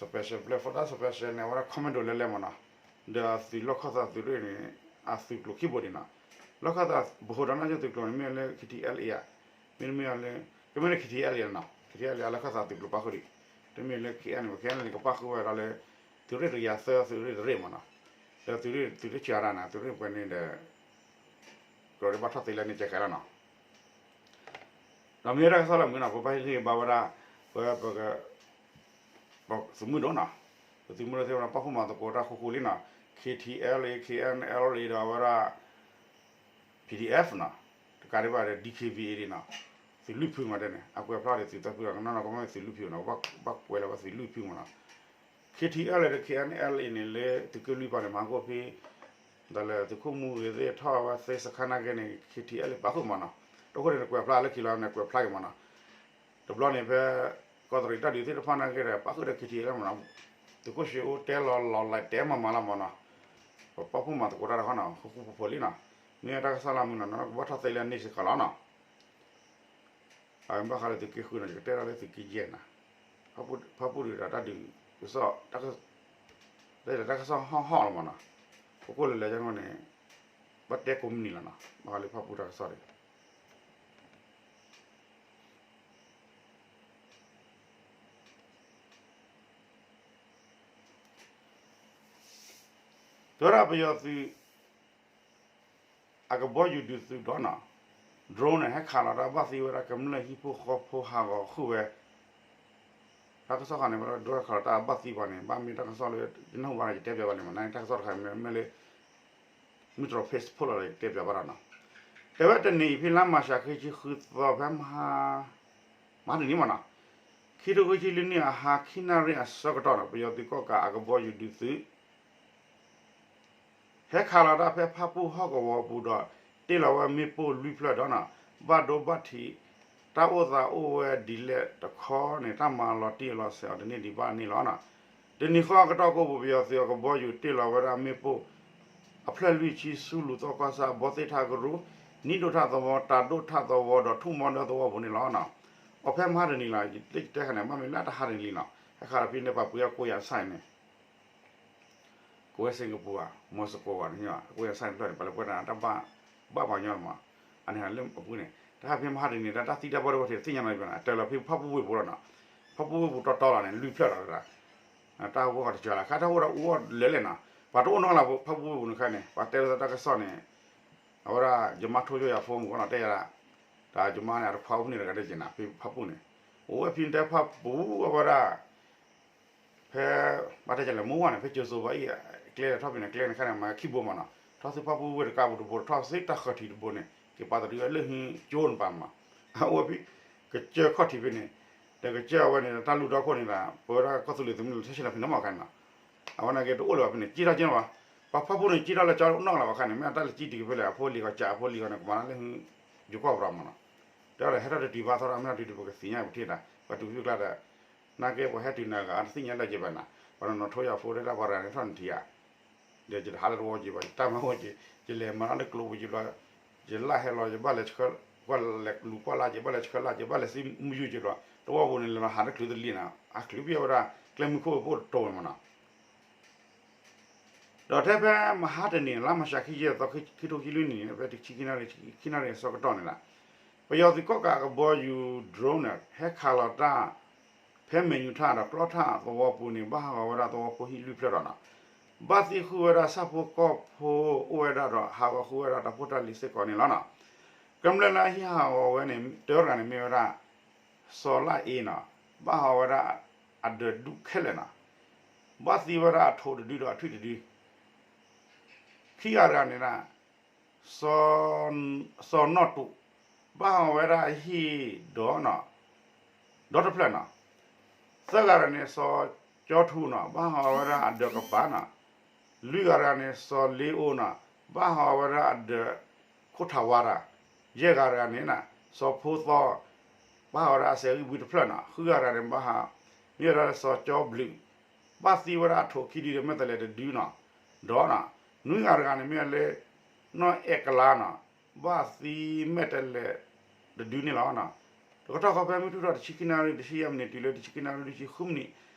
Special Black Force တၢ် Special န့ၣ် အဝဲဒၣ် commando လဲၤလဲၤမ့ၢ်နီၤ ဒီးအသုးလီၢ်ခီၣ်သးသုးရ့ၣ်န့ၣ် အသုးကျိၤခံဘိဒံးနီၤ လီၢ်ခီၣ်သး ပဟိးဒီးနၢ်ကၠိသုးကျိၤန့ၣ် မ့ၢ်လၢ KTLA ဧါ မ့တမ့ၢ်လၢ ကမ့ၢ်လၢ KTLA နီၤ KTLA အလီၢ်ခီၣ်သးသုးကျိၤပာ်ဃုာ်ဒံး တမ့ၢ်လၢ KNLA န့ၣ် KNLA န့ၣ် ကပာ်ဃုာ်ဝဲဒၣ်လၢ သုးရ့ၣ်တကယၤသၢ သုးရ့ၣ်တရ့ၣ်မ့ၢ်နီၤ ဒီးသုးရ့ၣ် သုးရ့ၣ်စှၤတၢ်န့ၣ် သုးရ့ၣ်ပှဲၤန့ၣ်ဒီး ကီးဒံးဘၣ်ထီၣ်သ့လၢန့ၣ်ကဲဃဲလီၤနီၤ ဒီးမ့ၢ်တၢ်ကစီၣ်လၢမုာ်နီၤ ပဘၣ်ဟ့ၣ်ဂံၢ်ဘါဝဲဒၣ် ပ ပ ပသုးမုၢ်ဒိၣ်နီၤ, ပသုးမုၢ်ဒိၣ်သ့ၣ်တဖၣ်န့ၣ် ပာ်ဖှိၣ်မၤသကိးတၢ်ဃူဃူလံနီၤ, K T L A, K N L A ဒီးဝဲဒၣ် P D F နီၤ, တကးဒံးဘၣ်ဒီး D K B A ဒ်နီၤ, သုးလွံၢ်ဖုမးတဲန့ၣ် အကွဲးဖျါဒ်သုးသၢဖုဒီး ကနီၢ်နီၢ်ကမ့ၢ်သုးလွံၢ်ဖုနီၤ, ဘၣ်ကွဲးလၢပှၤသုးလွံၢ်ဖုမးနီၤ, K T L A ဒီး K N L A န့ၣ် လၢသုးက့လွံၢ်ပၤန့ၣ် မၤဟးဂီၤဖဲ ဒီးလၢသုးခိၣ်မူဂ့ၤသ့ၣ်ထီၣ်ဝဲသ့စခါနာ်က့န့ၣ် K T L A ပာ်ဃုာ်မးနီၤ, တဃိန့ၣ် ကွဲးဖျါလၢခံလီၤန့ၣ် ကွဲးဖျါက့ၤမးနီၤ, တဘျီန့ၣ်ဖဲ ကီးတရံးတၢ်ဒုးသ့ၣ်တဖၣ်နာ်က့ဒီး ပာ်ဃုာ်ဒီး K T L A မးနီၤ, သုးခိၣ်ရှ့အိၣ်တဲလီၤလီၤလးတဲမးမးလီၤမးနီၤ, ပပာ်ဖှိၣ်မၤသကိးတၢ်တခီနီၤ ဃူဃူဖိးဖိးလံနီၤ, မ့ၢ်တၢ်ကစီၣ်လၢမုာ်နီၤ နီၢ်နီၢ်ကဘၣ်ထီၣ်သ့လၢန့ၣ်စ့ၢ်ကီးလီၤနီၤ အဘၣ်ဃးလၢသုးက့ဃုနီၤ ယကတဲဒၣ်လၢသုးက့ယဲၢ်နီၤ, ဖၣ်ပူၣ်ဒုးဒီးတၢ်ဒုးကစီၣ် တၢ်ကစီၣ်ဟီၣ်ဟီၣ်လီၤမးနီၤ, ပကိၣ်လၢလဲၤကန့ၣ် ဘၣ်တဲကိးမုၢ်နံၤလီၤနီၤ ဘၣ်ဃးလၢဖၣ်ပူၣ်တၢ်ကစီၣ်ဒီး တဲဝဲဒၣ်ပယီၤသုး အကဘီယူၤဒုးသုးဒီးနီၤ, drone န့ၣ် ဟဲခးလီၤတၢ်ဘၣ်သံဝဲဒၣ်ကမျၢၢ်ဟံၣ်ဖိဃီဖိဟးဂီၤဃုာ်ဝဲ, တၢ်ကစီၣ်ခါန့ၣ် drone ဟဲခးလီၤတၢ်ဘၣ်သံပှၤန့ၣ် ဘၣ်မ့ၢ်တၢ်ကစီၣ်လၢ ယနၢ်ဟူဘၣ်န့ၣ် ယတဲပၠးဘၣ်လံမး, န့ၣ်တၢ်ကစီၣ်တခါမ့ၢ်လၢ မုၢ်တြီၤ Facebook လီၤဒီး ယတဲပၠးဘၣ်ဒီးနီၤ, တဲဝဲတနံၤအံၤဖဲလါမၤရှး ခံဆံဃုသီဖဲမဟါ မဟါတနံၤမးနီၤ, ခံထိခံဆံလွံၢ်နံၣ်အဟါ ခံနၣ်ရံၣ်အဆၢကတီၢ်နီၤ ပယီၤသုးကီၣ်ကးအကဘီယူၤဒုးသုး ဟဲခးလီၤတၢ်ဖဲဖၣ်ပူၣ်ဟီၣ်ကဝီၤပူၤဒီး တ့ၢ်လီၤဝဲမ့ၣ်ပိၢ်လွံၢ်ဖျၢၣ်ဒီးနီၤ, ဘၣ်ဒိဘၣ်ထံး တၢ်အိၣ်သးအိၣ်ဝဲဒ်လဲၣ်တခီန့ၣ် တၢ်မၤလီၤတံၢ်လီၤဆဲးအီၤတန့ၢ်ဒံးဘၣ်န့ၣ်လီၤနီၤ, တနံၤဃီအကတီၢ်ကိးပူၤ ပယီၤသုးအကဘီယူၤတ့ၢ်လီၤဝဲဒၣ်မ့ၣ်ပိၢ် အဖျၢၣ်လွံၢ်ဆံဆူလူၤသီကီၢ်ဆၣ် ဘီသ့ၣ်ထၣ်ကရူၢ် နံၣ်ဒိၣ်ထၣ်သဝီ တၢ်ဒိၣ်ထၣ်သဝီဒီး ထူၣ်မီဒၢသဝီပူၤန့ၣ်လီၤနီၤ, အီၤဖဲမဟါတနံၤလီၤ လၢယတဲခါန့ၣ် ဘၣ်မ့ၢ်လၢတဟါတနံၤလံနီၤ, ဟဲခးလီၤဖဲန့ၣ် ပှၤပှ့ၤအကိးယၤဆၣ်န့ၣ် ကဝဲစ့ၣ်ကပူၤဧါ မီၤစကိးဧါန့ၣ် အကိးယၤဆၣ်န့ၣ်ဖျၢၣ်န့ၣ် ပှၤလၢပှဲၤတၢ်တၢ်ဘၣ် ဘၣ်ပှၤညီမး, အန့ၣ်လၢအပူၤန့ၣ် တဟါဖဲမဟါတနံၤ တၢ်သံတၢ်ဘၣ်ဒိဘၣ်ထံးသ့ၣ်ညါနီၤ ပှၤန့ၣ် တၢ်လီၤဖဲဖၣ်ပူၣ်ဝ့ၢ်ပူၤလီၤနီၤ, ဖၣ်ပူၣ်ဝ့ၢ်ပူၤတီတီလီၤန့ၣ် လွံၢ်ဖျၢၣ်လီၤ, တၢ်ဟိၣ်ခိၣ်တစှၤလီၤ ခါတၢ်ဟိၣ်ဒီးအူအီၣ်လၢလဲၣ်နီၤ, ပှၤတအိၣ်နီတဂၤလၢဖၣ်ပူၣ်ဝ့ၢ်ပူၤန့ၣ်ခါန့ၣ် ပှၤတဲလီၤတၢ်ကစီၣ်န့ၣ် အဝဲဒၣ် ယမါထိယိယၤဖိမုၣ်ကီနီၤ တဲယၤဒၣ်, တၢ်ယမါန့ၣ် အတခွါအိၣ်ဖဲန့ၣ်တဂၤဒဲးက့ၤနၤ ဖဲဖၣ်ပူၣ်န့ၣ်, အိၣ်ဝဲဖဲန့ၣ်တဲဖၣ်ပူၣ်အဝဲဒၣ် ဖဲ ဘၣ်တဲကလဲၣ် မိၢ်ဝါန့ၣ် ဖဲကၠိၤစိၤဘၣ်အံၤ ကျဲထီၣ်ဖဲန့ၣ် ကျဲန့ၣ်ခါန့ၣ် မၤခံဘိမးနီၤ, ထီၣ်ဆူဖၣ်ပူၣ်ဝ့ၢ်တကးပူၤတဘိ ထီၣ်ဆူတၢ်ဃၢၤထံးတဘိန့ၣ် က့ၤပာ်သဒုဝဲလၢဟံးကၠိန့ၣ်ပၤမး, အအိၣ်ဝဲဖဲ ကစၢၢ်ခီၣ်ထံးဖဲန့ၣ်, ဒီးကစၢၢ်အဝဲန့ၣ် တၢ်လူၢ်ဒီခိၣ်န့ၣ်ဒီး ပဝဲဒၣ်ကီၢ်သူလ့ၤသုးမုၢ်လၢ်ထၢၣ်ဆ့ၣ်နီၤဖံးနီၤမးခါန့ၣ်နီၤ, အဝဲန့ၣ်က့ၤတအိၣ်လၢၤဘၣ်ဖဲန့ၣ် ကံၣ်ထီၣ်က့ၤနီၤဘၣ်, ပှၤဖၣ်ပူၣ်န့ၣ်ကံၣ်ထီၣ်လၢကၠီနီၢ်ကလီၤဘၣ်ခါန့ၣ် မ့ၢ်အတၢ်လၢကံၣ်တံၤကဖဲလဲၣ် အဖိလံၤကီၢ်ကၠးအဖိလံၤကီၢ်န့ၣ် ကမၤလၢဟံး ယိၤကီၢ်ပရၤမးနီၤ, တဲဒၣ်ဟဲထီၣ်တတုၤဘၣ်သီဒီး မ့ၢ်ထီၣ်တုၤတုၤပကသ့ၣ်ညါပထံၣ်ဒၣ် ပှၤတုၤဖုကျါဒီး နာ်က့ပှၤဟဲတုၤနၤဂၤအတသ့ၣ်ညါလၢၤက့ၤဘၣ်နၤ, ပှၤနီၢ်နီၢ်ထိယၤဖိတဲဒၣ်ပှၤရၤန့ၣ်ထီၣ်နထံၣ်ဧါ, ဒီးယတဟးလၢတဝီက့ၤဘၣ် ယတၢ်မၤဝဲက့ၤ ယလဲၤမၤတၢ်လၢကျိပူၤက့ၤဘျီ, ယလၢ်ဟဲလီၤ ယဘၣ်လဲၤဆှၢ ကွၢ်လဲၤလူၤကွၢ်လၢ်က့ၤ ဘၣ်လဲၤဆှၢလၢ်က့ၤ ဘၣ်လဲၤစံမုၢ်ယူၢ်က့ၤဘျီ တဝီပူၤန့ၣ် လဲၤလီၤဟးတချုးတလံၤနၤ အချုးဖဲအဝဲဒၣ် ကျဲမုၢ်ခိၣ်ဝဲပအိၣ်တတိၤဝဲမးနီၤ ဒီးထဲဖဲမဟါတနံၤ လါမၤရှးခံဆံယဲၢ်သီ ခံထိခံဆံလွံၢ်နံၣ်န့ၣ် ဖဲတဆံခံနၣ်ရံၣ် ခံနၣ်ရံၣ်အဆၢကတီၢ်န့ၣ်လီၤ. ပယီၤသုးကီၣ်ကးအကဘီယူၤ drone န့ၣ် ဟဲခးလီၤတၢ် ဖဲမဲာ်ညူထၣ်ဒီးကျီထၣ်သဝီပူၤန့ၣ် ဘၣ်ဟးဂီၤဝဲဒၣ်သဝီဖိဟံၣ်လွံၢ်ဖျၢၣ်ဒီးနီၤ, ဘၣ်သံဃုာ်ဝဲဒၣ်ဆၣ်ဖိကီၢ်ဖိအိၣ်ဝဲဒၣ်ဒီး ဟးဂီၤဃုာ်ဝဲဒၣ်တၢ်ဖိတၢ်လံၤစ့ၢ်ကီးန့ၣ်လီၤနီၤ. ကမျၢၢ်လၢအဟံးဟးဂီၤဝဲန့ၣ် တဂၤန့ၣ်မ့ၢ်ဝဲဒၣ် စီၤလၣ်အ့နီၤ, ဘၣ်ဟးဂီၤဝဲဒၣ်အဒၢးဒူၣ်ခဲလၢာ်နီၤ. ဘၣ်သံဝဲဒၣ်အထိးတဒုဒီးအထွံၣ်တဒု ခံဂၤတဂၤန့ၣ် စီၤနီၢ်တူး ဘၣ်ဟးဂီၤဝဲဒၣ်အဟံၣ်ဒီးနီၤ, ဒီတဖျၢၣ်နီၤ. သၢဂၤတဂၤန့ၣ် စီၤကၠီထူနီၤ, ဘၣ်ဟးဂီၤဝဲဒၣ်အဒၢးကပၤနီၤ. လွံၢ်ဂၤတဂၤန့ၣ် စီၤလ့အိနီၤ, ဘၣ်ဟးဂီၤဝဲဒၣ်အဒၢးခိၣ်ထးဝါတၢ်. ယဲၢ်ဂၤတဂၤန့ၣ် စီၤဖိသီ ဘၣ်ဟးဂီၤဝဲဒၣ်အစဲးဂံၢ်ဘှံးတဖျၢၣ်နီၤ. ဃုဂၤတဂၤန့ၣ် ဘၣ်ဟး မ့ၢ်ဝဲဒၣ်စီၤကၠီဘျုး ဘၣ်သံဝဲဒၣ်အထိးခံဒုဒီးမဲာ်တဲးလဲးတဒုနီၤ, ဒီးနီၤ, နွံဂၤတဂၤန့ၣ်မ့ၢ်လၢ နီၢ်အဲၣ်ကလါနီၤ, ဘၣ်သံမဲာ်တဲးလဲးတဒုန့ၣ်လီၤ. တကတီၢ်ဃီဖဲမုၢ်ထူၣ်ထီၣ်တဆံခံနၣ်ရံၣ် တဆံယဲၢ်မံးနံးတုၤလၢတဆံခံနၣ်ရံၣ် တဆံဃုမံးနံး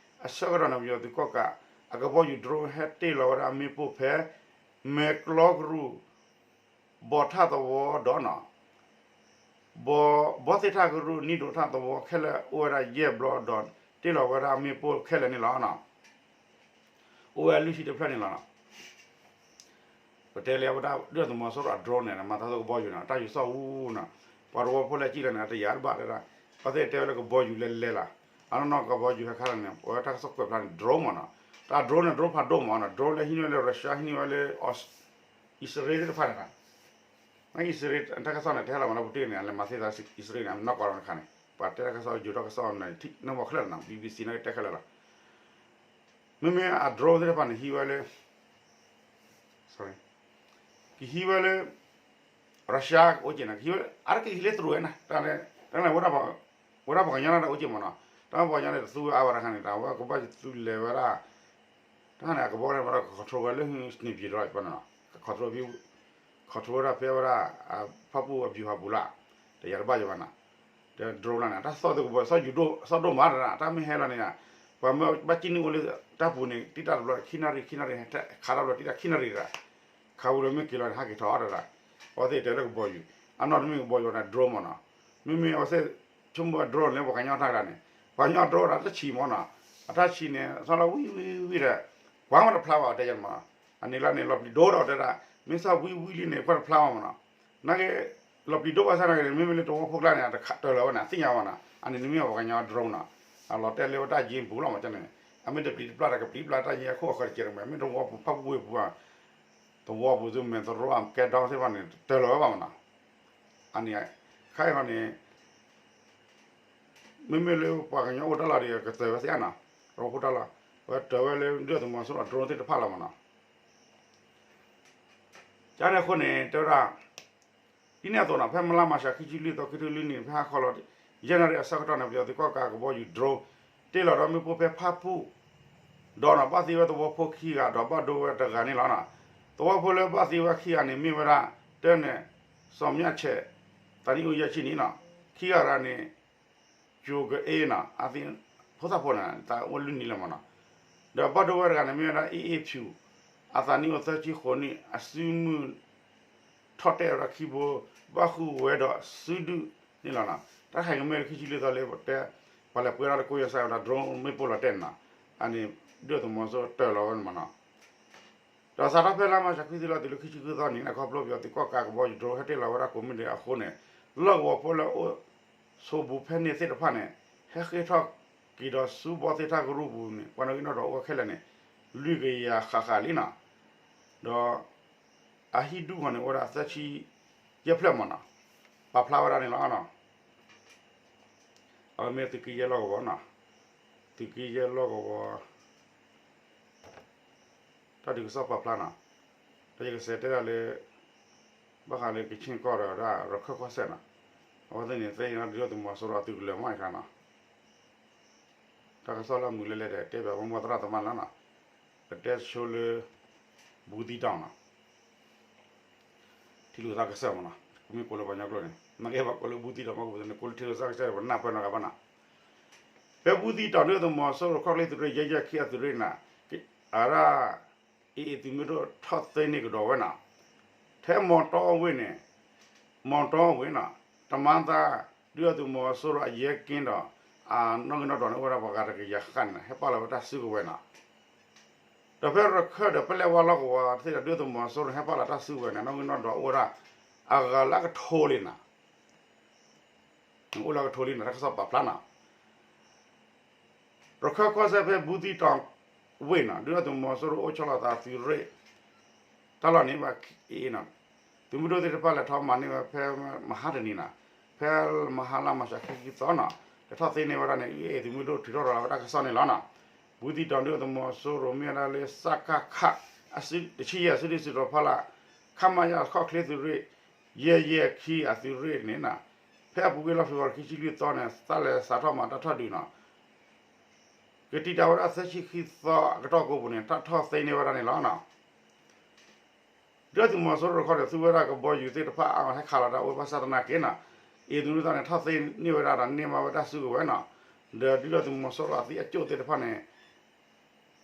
အဆၢကတီၢ်န့ၣ် ပယီၤသုးကီၣ်ကး အကဘီယူၤ drone ဟဲတ့ၢ်လီၤဝဲဒၣ်မ့ၣ်ပိၢ်ဖဲ မဲာ်ကျီကရူၢ် ဘီထၣ်သဝီဒီးနီၤ ဘီသ့ၣ်ထၣ်ကရူၢ် နံၣ်ဒိးထၣ်သဝီခဲလၢာ် အိၣ်ဝဲဒၣ်ယဲၢ်ဘျီဒီး တ့ၢ်လီၤဝဲဒၣ်မ့ၣ်ပိၢ်ခဲလၢာ်န့ၣ်လီၤ. အိၣ်ဝဲလွံၢ်ဆံတဖျၢၣ်န့ၣ်လီၤ. ပတဲလၢဝဲဒၣ် ဒုၣ်ဒါသုးမီၤစိရိၤအ drone န့ၣ် မၤသးသ့ကဘီယူၤနီၤ တၢ်ယူၤစီၣ်အူနီၤ, ပှၤသဝီဖိလၢအစံၣ်လီၤန့ၣ် အတယာ်တဘၣ်တဲဒၣ်, အဝဲသ့ၣ်တဲဝဲလၢကဘီယူၤလဲၤလဲၤလီၤ, အနီၢ်နီၢ်ကဘီယူၤဟဲခါလီၤန့ၣ် ပဝဲတၢ်ကစီၣ်ကွဲးဖျါန့ၣ် drone မ့ၢ်နီၤ, တၢ် drone န့ၣ် drone ဖးဒိၣ်မ့ၢ်နီၤ, drone လၢဟံးန့ၢ်ဝဲလၢ Russia ဟံးန့ၢ်ဝဲလၢ အံၣ်စရ့လးသ့ၣ်တဖၣ်န့ၣ်နီၤ, အံၣ်စရ့လးတၢ်ကစီၣ်န့ၣ် တဟဲလီၤမ့ၢ်နီၤ ပူၤတ့ၢ်န့ၣ် အလဲၤမၤသ့သးအံၣ်စရ့လးန့ၣ် အနီၢ်ကီၢ်လီၤတခါန့ၣ် ပှၤတဲတၢ်ကစီၣ်ယိၤထီၣ်ကစီၣ်န့ၣ် ထံၣ်န့ၢ်ဝဲခဲလၢာ်လီၤနီၤ, BBC န့ၣ်ကတဲခဲလၢာ်လီၤ, မ့မ့ၢ်အ drone သ့ၣ်တဖၣ်န့ၣ် ဟံးဝဲလၢ ကဟံးဝဲလၢ Russia အိၣ်က့ၤနီၤ, ကဟံးဝဲ အါတက့ၢ်ဟံးလၢတရူးဝဲနီၤ, တၢ်န့ၣ် ဝဲဒၣ်ပှၤကညီန့ၣ်အိၣ်က့ၤမ့ၢ်နီၤ, တၢ်ပှၤကညီန့ၣ်တသူဝဲအါဝဲတခါန့ၣ် တၢ်ဝဲကဘၣ်သုလဲၤဝဲဒၣ်, တၢ်န့ၣ် အကဘီန့ၣ်ဝဲဒၣ် က control ဝဲလၢ နေပြည်တော် ပနီၤ, control ဖဲ control ဝဲဒၣ်ဖဲဝဲဒၣ် ဖၣ်ပူၣ်အ ဗျူဟာ ပူၤလီၤ, တယာ်တဘၣ်ယဘၣ်နီၤ, ဒီး drone လီၤန့ၣ် တၢ်သီၣ်သကိးဘၣ် သီၣ်ယူၤဒိၣ် သီၣ်ဒိၣ်မးတဒၣ် တၢ်မ့ၢ်ဟဲလီၤန့ၣ်, ပှၤမ့ၢ်ဘၣ်စံၣ်န့ၢ်အိၣ်လၢတၢ်ပူၤန့ၣ် တံၢ်တၢ်တဘျီ ခံနၣ်ရံၣ် ခံနၣ်ရံၣ် ခးတၢ်ဘျီ တံၢ်တၢ်ခံနၣ်ရံၣ်တဒၣ်, ခးဝံၤလီၤမ့ၢ်က့ၤလီၤန့ၣ် ဟးက့ၤထီၣ်အီၤတဒၣ်, အဝဲသ့ၣ်တဲလၢကဘီယူၤ, အနီၢ်တမ့ၢ်ကဘီယူၤန့ၣ် drone မ့ၢ်နီၤ, မ့မ့ၢ်အဝဲသ့ၣ် ဆိကမိၣ်ဝဲ drone န့ၣ် ပှၤကညီတၢ်တဂၤန့ၣ်, ပှၤကညီ drone တၢ်တဆံးမ့ၢ်နီၤ, အတၢ်ဆံးန့ၣ် သီၣ်လီၤဝံၤဝံၤဝံၤဒီး ပှၤမ့ၢ်တဖျါဘၣ် တဲယၤမ့ၢ်, အန့ၣ်လၢန့ၣ် လီၤပျံၤဒိၣ်ဒီးတဲဒၣ် မ့ၢ်သီၣ်ဝံၤဝံၤလံန့ၣ် ပှၤတဖျါဘၣ်မ့ၢ်နီၤ, နာ်က့ လီၤပျံၤဒိၣ်ဘၣ်ဆၣ်နာ်က့န့ၣ် မ့မ့ၢ်လၢသဝီဖိကျါန့ၣ် တၢၢ်လီၤဝဲန့ၣ် အသ့ၣ်ညါဘၣ်နီၤ, အန့ၣ်နမ့ၢ်ပှၤကညီ drone နီၤ, အလီၤတဲာ်လၢဝဲတၢ်ယ့ပူၤလီၤမ့ၢ်န့ၣ်, အမ့ၢ်တပျံၤတဖျါဒီးကပျံၤတဖျါတၢ်ယ့အခိၣ်အဃၢၤတကဲးတမ့ၢ် မ့ၢ်သဝီပူၤဖၣ်ပူၣ်ဝ့ၢ်ပူၤ သဝီပူၤသုမဲာ်သရိာ်အကဲဒီသ့ၣ်တဖၣ်န့ၣ် တၢၢ်လီၤဝဲဘၣ်မ့ၢ်နီၤ, အန့ၣ် ခါအံၤခီန့ၣ် မ့မ့ၢ်လၢပှၤကညီအိၣ်တၢ်လီၢ်ဒီး ကတၢၢ်ဝဲသ့ၣ်ဧါနီၤ, သဝီဖိတၢ်လီၢ် ဝဲတၢၢ်ဝဲလၢဒုၣ်ဒါသုးမီၤစိရိၤအ drone သ့ၣ်တဖၣ်လီၤမ့ၢ်နီၤ, ကန့ၣ်အဃိန့ၣ် တဲဝဲဒၣ် ဒ်န့ၣ်အသိးနီၤ ဖဲမလါမၢ်ၡး ခံဆံလွံၢ်သီ ခံဆံလွံၢ်နံၣ် ဖဲဟါခီလီၤ ယဲၢ်နၣ်ရံၣ်အဆၢကတီၢ်န့ၣ် ပယီၤသုးကီၣ်ကးကဘီယူၤ drone တ့ၢ်လီၤဒီးမ့ၣ်ပိၢ်ဖဲဖၣ်ပူၣ် ဒီးနီၤ ဘၣ်သံဝဲသဝီဖိခံဂၤ ဒီးဘၣ်ဒိဝဲတဂၤန့ၣ်လီၤနီၤ, သဝီဖိလၢဘၣ်သံဝဲခံဂၤန့ၣ် မ့ၢ်ဝဲဒၣ် တၢန့ၣ် စီၤမျၢ်ဆဲး သးနံၣ်အိၣ်ယဲၢ်ဆံနံၣ်နီၤ, ခံဂၤတဂၤန့ၣ် ကၠိၤကအ့နီၤ အသ့ၣ် ဖိသၣ်ဖိန့ၣ် သးအိၣ်လွံၢ်နံၣ်လၢၤမ့ၢ်နီၤ, ဒီးဘၣ်ဒိဝဲတဂၤန့ၣ် မ့ၢ်ဝဲဒၣ် အ့ၣ်အ့ၣ်ဖၠူၣ် အသးနံၣ်အိၣ်သၢဆံဃိးနံၣ် အစုမုၢ် ထီၣ်တဲာ်ဝဲဒၣ်ခံဘိ ဘၣ်ဃုာ်ဝဲဒီးစုဒုၣ်န့ၣ်လီၤနီၤ, တၢ်ဟဲကမ့ၢ်လၢခံဆံလွံၢ်သီလၢပတဲ ပှၤလဲၤပှဲၤထီၣ်လၢကိးယဲၢ်စၢ်ဝဲဒၣ် drone မ့ၣ်ပိၢ်လီၤတဲာ်န့ၣ်နီၤ, အန့ၣ် ဒုၣ်ဒါသုးမီၤစိရိၤတၢၢ်လီၤဝဲန့ၣ်မ့ၢ်နီၤ ဒီးစးထီၣ်ဖဲလါမၢ်ၡး ခံဆံလွံၢ်သီတုၤလၢခံဆံဃုသီန့ၣ် ခီဖျိပယီၤသုးကီၣ်ကးကဘီယူၤ drone ဟဲတ့ၢ်လီၤဝဲဒၣ်ကိးမုၢ်နံၤအဃိန့ၣ် လီၢ်ကဝီၤဖိလၢအိၣ်ဆိးဘူးဖဲန့ၣ်သ့ၣ်တဖၣ်န့ၣ် ဟဲဃ့ၢ်ထီၣ်က့ၤဒီးဆူဘီသ့ၣ်တၢ်ကရူၢ်ပူၤန့ၣ် ပှၤနီၣ်ဂံၢ်နီၣ်ဒွးအိၣ်ဝဲခဲလၢာ်န့ၣ် လွံၢ်ကယၤဃၣ်ဃၣ်လံနီၤ, ဒီး အဟံၣ်ဒူၣ်ဃီန့ၣ် အိၣ်ဝဲဒၣ်သၢဆံယဲၢ်ဖျၢၣ်မ့ၢ်နီၤ, ပာ်ဖျါဝဲဒၣ်န့ၣ်လီၤ. အဝဲမ့ၢ်သုးက့ယဲၢ်လီၢ်ကဝီၤနီၤ, သုးက့ယဲၢ်လီၢ်ကဝီၤ တၢ်ဒုးကစီၣ်ပာ်ဖျါနီၤ, ဒီးယကစးတဲဒၣ်လၢ ဘၣ်ဃးလၢကခ့ၣ်ကီၢ်ဒီးဒၣ် ရခၢၣ်ကီၢ်စဲၣ်နီၤ, အဝဲသ့ၣ်န့ၣ် သ့ၣ်ညါဒုၣ်ဒါသုးမီၤစိရိၤအသုးကလၢၤမ့ၢ်အခါနီၤ တၢ်ကစီၣ်လၢအမုာ်လဲၣ်လဲၣ်ဒီး တဲဘၣ်ပှၤမ့ၢ်သရၣ်သမါန့ၣ်လီၤနီၤ, ပတဲဆိလၢ ဘူးသံးတီၤနီၤ, ထံလူၤသးကစၢၢ်မ့ၢ်နီၤ, ပမ့ၢ်ကိးလၢပှၤကညီကျိာ်န့ၣ် နာ်က့ဘၣ်ကိးလၢဘူးသံးတီၤမ့ၢ်ကိးန့ၣ် ကိးလၢထံလူၤသးကစၢၢ်န့ၣ် ပနၢ်ပၢၢ်နီတဂၤဘၣ်နီၤ, ဖဲဘူးသံးတီၤ ဒုၣ်ဒါသုးမီၤစိရိၤခီၣ်ချ့သုးရ့ၣ် ယဲၢ်ယဲၢ်ခံအသုးရ့ၣ်န့ၣ် အရၣ် အ့ၣ်အ့ၣ်သုးမုၢ်ဒိၣ်ထီၣ်သ့န့ၢ်ကဒီးဝဲနီၤ, ထဲမီၤတီအဝ့ၢ်န့ၣ် မီၤတီအဝ့ၢ်နီၤ, တမၤသး ဒုၣ်ဒါသုးမီၤစိရိၤအယဲၢ်က့ဒီး အနီၣ်ဂံၢ်နီၣ်ဒွးန့ၣ်အိၣ်ဝဲဒၣ်ပှၤဂၤတကယၤဃၣ်န့ၣ် ဟဲပာ်လီၤဝဲတၢ်စုကဝဲၤနီၤ, ဒီးဖဲရခၢၣ်ဒီးပလဲၣ်ဝါလီၢ်ကဝီၤသ့ၣ်ဒီး ဒုၣ်ဒါသုးမီၤစိရိၤန့ၣ် ဟဲပာ်လီၤတၢ်စုကဝဲၤန့ၣ် နီၣ်ဂံၢ်နီၣ်ဒွးအိၣ်ဝဲဒၣ် အဂၤလၢအကထိလံနီၤ အိၣ်လၢအကထိလံနီၤ တၢ်ကစီၣ်ပာ်ဖျါနီၤ ရခၢၣ်ကီၢ်စဲၣ်ဖဲဘူးသံးတီၤဝ့ၢ်နီၤ ဒုၣ်ဒါသုးမီၤစိရိၤအိၣ်ဆီလီၤသးသုးရ့ၣ် တၢ်လီၢ်န့ၣ်ဘၣ်အ့ၣ်နီၤ, သုးမုၢ်ဒိၣ်သ့ၣ်တဖၣ်လဲၤထီၣ်မၤန့ၢ်ဝဲဖဲမဟါတနံၤနီၤ, ဖဲမဟါလါမၢ်ၡးခံဆံသီနီၤ လဲၤထီၣ်သ့န့ၢ်ဝဲဒၣ်န့ၣ် အ့ၣ်အ့ၣ်သုးမုၢ်ဒိၣ်ထုးထီၣ်ရၤလီၤဝဲတၢ်ကစီၣ်န့ၣ်လီၤနီၤ, ဘူးသံးတီၤဒုၣ်ဒါသုးမီၤစိရိၤမ့ၢ်ဝဲဒၣ်လၢ စကခ တဆံယဲၢ် စုဒုၣ်စုတီၤဖီလာ် ခမရ ခီၣ်ချ့သုးရ့ၣ် ယဲၢ်ယဲၢ်ခံအသုးရ့ၣ်န့ၣ်နီၤ, ဖဲအပူၤကွံာ်လါဖ့ၤဘြူၤအါရံၤခံဆံလွံၢ်သီန့ၣ် သးလဲၤစးထီၣ်မၤတၢ်ထီၣ်ဒုးနီၤ, ကတံာ်တာ်ဝဲဒၣ်သၢဆံခံသီအကတီၢ်ကိးပူၤန့ၣ် တၢ်ထီၣ်သ့န့ၢ်ဝဲဒၣ်န့ၣ်လီၤနီၤ. ဒုၣ်ဒါသုးမီၤစိရိၤတခီန့ၣ် သူဝဲဒၣ်ကဘီယူၤသ့ၣ်တဖၣ်အါအါ ဟဲခးလီၤတၢ်အိၣ်ဝဲဘၣ်ဆၣ်သနာ်က့နီၤ, အ့ၣ်သုးမုၢ်ဒိၣ်သ့ၣ်န့ၣ် ထီၣ်သ့န့ၢ်ဝဲဒၣ်ဒီးန့ၢ်ဘၣ်ဝဲတၢ်စုကဝဲၤနီၤ, ဒီးဒုၣ်ဒါသုးမီၤစိရိၤအသံအကၠိၣ်သ့ၣ်တဖၣ်န့ၣ်